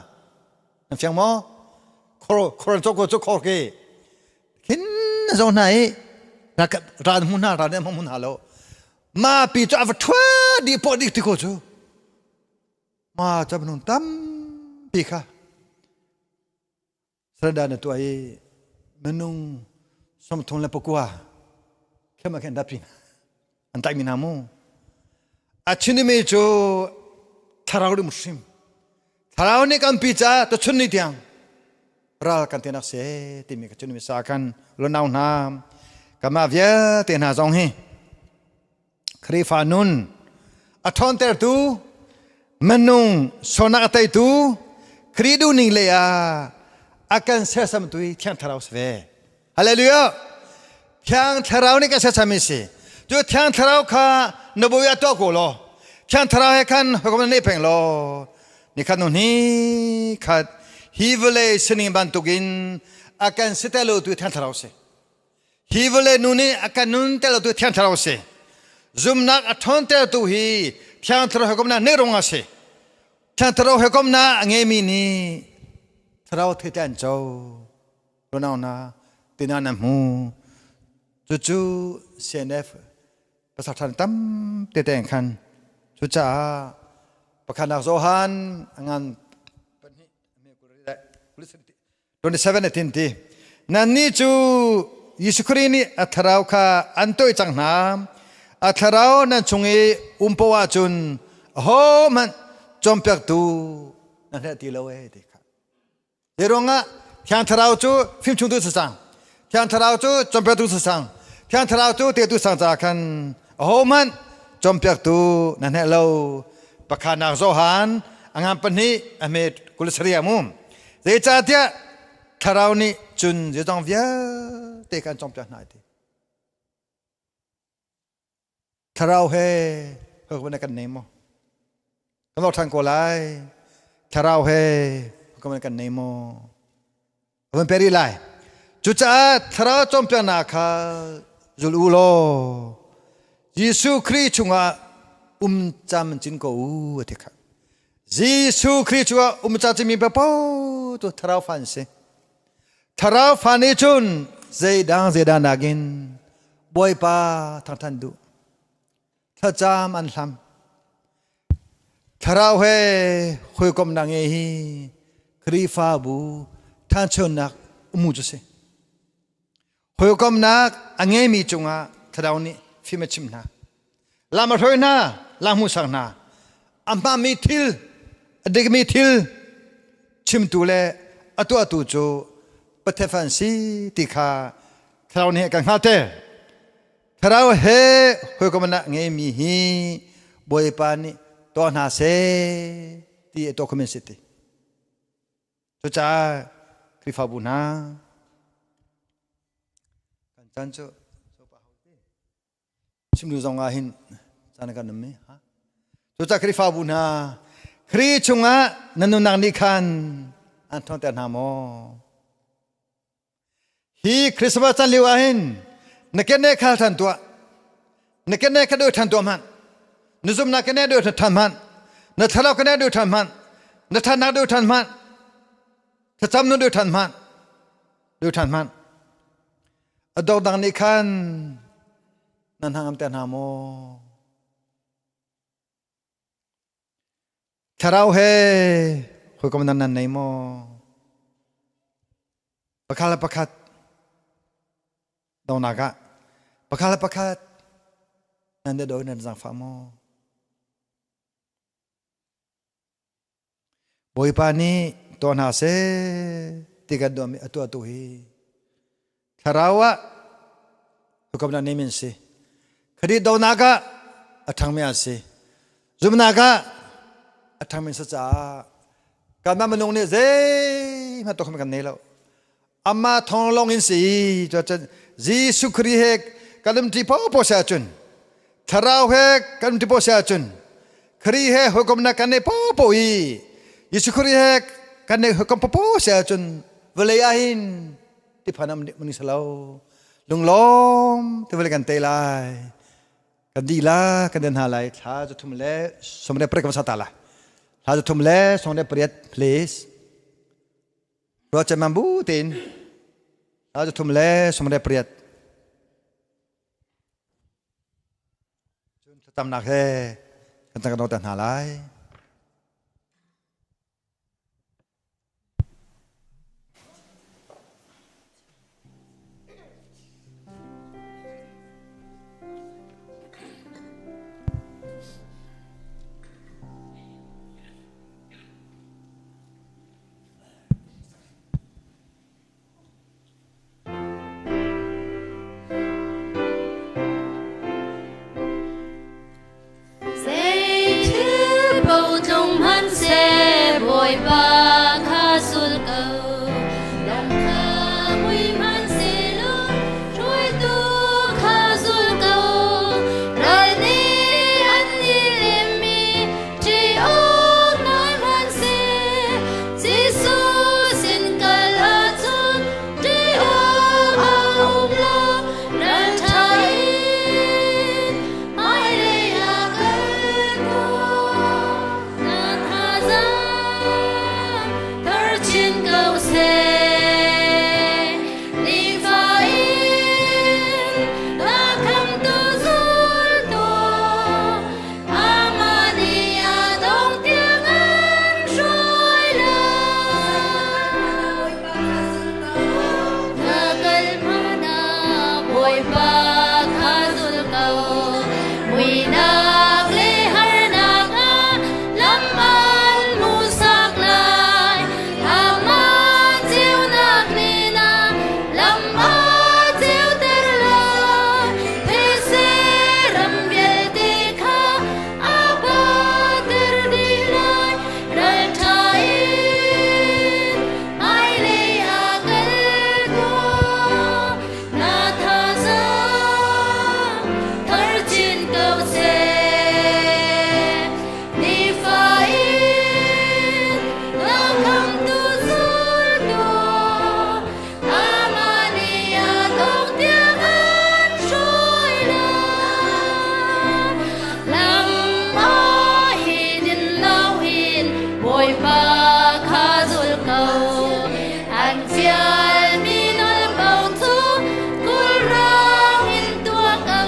nan fiang maw khor khor cho ko cho khor ke khin zo hna i ra hmu hna ra nih hmu hna lo Ma pi cu a va ṭhua dih pawh dih ti ko cu. Ma ca minung tampi kha sarada na tuah i minung 39 khem a khen dapi an taih mi hna mu. A chinimi cu thlarau rim hrim. Thlarau nih kan pi ca ta chun ni tiang ral kan tinak se timi ka chunmi sa kan lunau hna kama vialte hna zong hi Khrihfa nun a ṭhawntertu minung sonak a teitu Khrih duhning le ah a kan sersamtu hi Thiang Thlarau si ve. Hallelujah! Thiang Thlarau nih kan sersammi si. Cu Thiang Thlarau kha na bawi ah tuah ko law Thiang Thlarau he khan hawikom na neih peng law Nikhat hnu hnih khat hi vawlei sining bantukin a kan si te lo tu Thiang Thlarau si. Hi vawlei nu nih a kan nun te lo tu Thiang Thlarau si. Zumnak a ṭhawntertu hi Thiang Thlarau hawikomhnak nih rung a si. Thiang Thlarau hawikomhnak a ngeimi nih Thlarau thei te an co. Runau na tina na hmu. Cucu CNF pasal ṭhan tam tete in khan cucaah pakhatnak Johan a ngan 27 a tin ti nannih cu Jesuh Khrih nih a thlarau kha an toih cang hna a thlarau nan chung i um poah ahcun ahohmanh cawnpiaktu nan hngalh ti lo ee ti kha Hi ruangah Thiang Thlarau cu fimchungtu si cang. Thiang Thlarau cu cawnpiaktu si cang. Thiang Thlarau cu tetu sang caah khan ahohmanh cawnpiaktu na hneh lo. Pakhatnak Johan a ngan pahnih a hme 27 ah mu. Zeicahtiah Thlarau nih cun zeizong vialte kha an cawnpiak hna ti. Thlarau he hawikom kan nei maw? Kan lor ṭhan ko lai. Thlarau he hawikom kan nei maw? A van pe rih lai. Cucaah thlarau cawnpiaknak kha zul u law Jesuh Khrih chungah um cam cin ko u a ti kha. Jesuh Khrih chungah um cam cimi paoh cu thlarau fa an si. Thlarau fa nih cun zeidang zeidang nakin Bawipa thangthan duh. Thlacam an hlam. Thlarau he hawikomnak nge hi Khrihfabu thanchonak umu cu si. Hawikomnak a ngeimi cungah thlarau nih fim a chim hna. Lam a hruai hna, lam hmuhsak hna. A hmaanmi thil, a dikmi thil chimtu le a tuahtu cu Pathian an si ti kha thlarau nih a kan hngalhter. Thlarau he hawikomhnak ngeimi hi Bawipa nih tuah hna seh ti a tuah khomi an si ti. Cucaah Khrihfabu hna kan caan cu chimlu zong ah hin caan kan um i cucaah Khrihfabu hna Khrih chungah nan nunnak nih khan an ṭhawnter hna maw? Hi Christmas caan lio ah hin na kene khal ṭhan tuah na kene kha deu ṭhan tuah hmanh na zumnak kene deu ṭhan hmanh na thlarau kene deu ṭhan hmanh na ṭhatnak deu ṭhan hmanh thlacam nu deu ṭhan hmanh deu ṭhan hmanh a dongdang nih khan nan hnangamter hna maw? Thlarau he hawikom nan nan nei maw? Pakhat le pakhat donak ah pakhat le pakhat nan do nan zaangfah maw? Bawipa nih tuah hna seh ti kan duhmi a tuahtu hi thlarau ah Hukamnak nemin si. Khadi donak ah a ṭhangmi an si. Zumnak ah a ṭhangmi an si caah kanmah minung nih zeihmanh tuah kan nei lo. Amah thawng lawng in si cuacun Jesuh Khrih he kan umṭi popo si ahcun Thlarau he kan umṭi popo si ahcun Khrih he hawikomnak kan nei popo i Jesuh Khrih he kan nei hawikom popo si ahcun vawlei ah hin tiphan am ning si lo lunglawm te vawlei kan tei lai kan dih la kan den hna lai thla zu thum le som le pariat kan sa ta la thla zu thum le som le pariat please ruat cemam bu tein thla zu thum le som le pariat cun thlacamnak he kan kan ta hna lai. Zeithil paoh tlung hmanhseh Bawipa kha sul ko. Lam kha mui hmanhsehlaw hruaitu kha zul ko. Ral nih an i lemmi ṭih awk ngai hmanhseh Jesuh sin kal ahcun ṭih awk a um lo. Ralṭha in hmailei ah kal tuah. Na thazaang thar chin ko seh. Nifa in na khamtu zul tuah. Amah nih a dong tiang an hruai lai. Na kal hmanh ah Bawipa kha zul ko. Muihnak le harnak ah lam an hmuhsak lai. Amah ceunak nih na lam a ceuter lai. These ram vialte kha a bater dih lai. Ralṭha in hmailei ah kal tuah. Na thazaang thar chin ko seh. Nifa in na khamtu zul tuah. Amah nih a dong tiang an hruai lai. Lam ah hin in lo hin Bawipa kha zul ko. An fialmi nawl paoh cu kawlrang in tuah ko.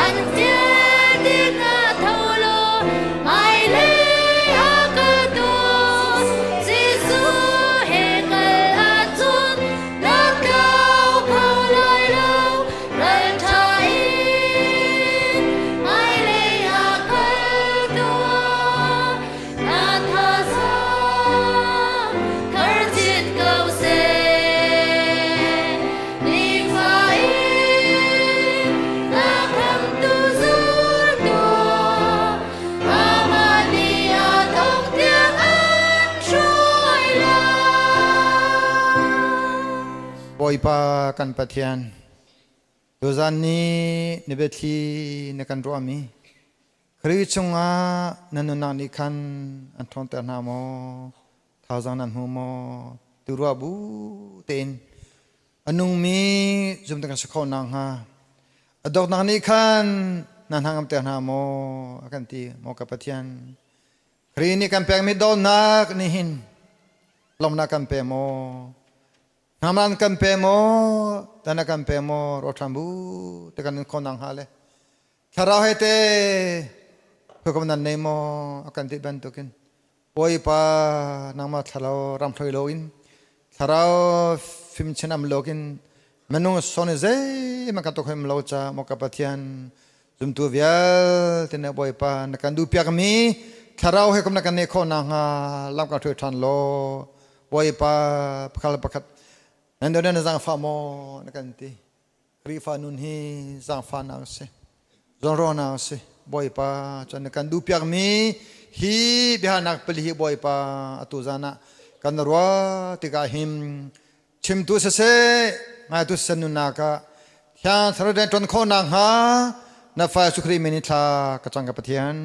An fial tikah tho law hmailei ah kal tuah. Jesuh he kal ahcun na tlau kho lai lo. Ralṭha in hmailei ah kal tuah. Na thazaang thar chin ko seh. Nifa in na khamtu zul tuah. Amah nih a dong tiang an hruai lai. Bawipa kan Pathian, tuzan ni na biathli na kan ruahmi Khrih chungah na nunnak nih khan an ṭhawnter hna maw? Thazaang nan hmu maw? Tu ruah bu tein a nungmi zumtu kan si khawh nakhnga a dawtnak nih khan na hna ngamter hna maw a kan ti maw ka Pathian Khrih nih kan pekmi dawtnak nih hin lawmhnak kan pe maw Hnaman kan pe maw tan kan pe maw rawṭhan bu te kan in khawh nakhnga le Thlarau he te hukum nan nei maw a kan ti bantukin Bawipa nangmah thlarau ram hloi loin thlarau fimchin am lokin minung son zeihmanh kan tuk him lo ca maw ka Pathian zumtu vialte na Bawipa na kan duh piakmi thlarau he kum na kan nei khawh nakhnga lam kan hruai ṭhan law Bawipa pakhat le pakhat nan do na zaangfah maw na kan ti. Khrihfa nun hi zaangfahnak a si. Zawnruahnak a si. Bawipa cun na kan duhpiakmi hi biahalnak pali hi Bawipa atu zan ah kan ruah tikah hin chimtu siseh ngaitu siseh nunnak ah Thiang Thlarau rian ṭuan khawh nakhnga na fa Jesuh Khrih min in thla ka cang ka Pathian.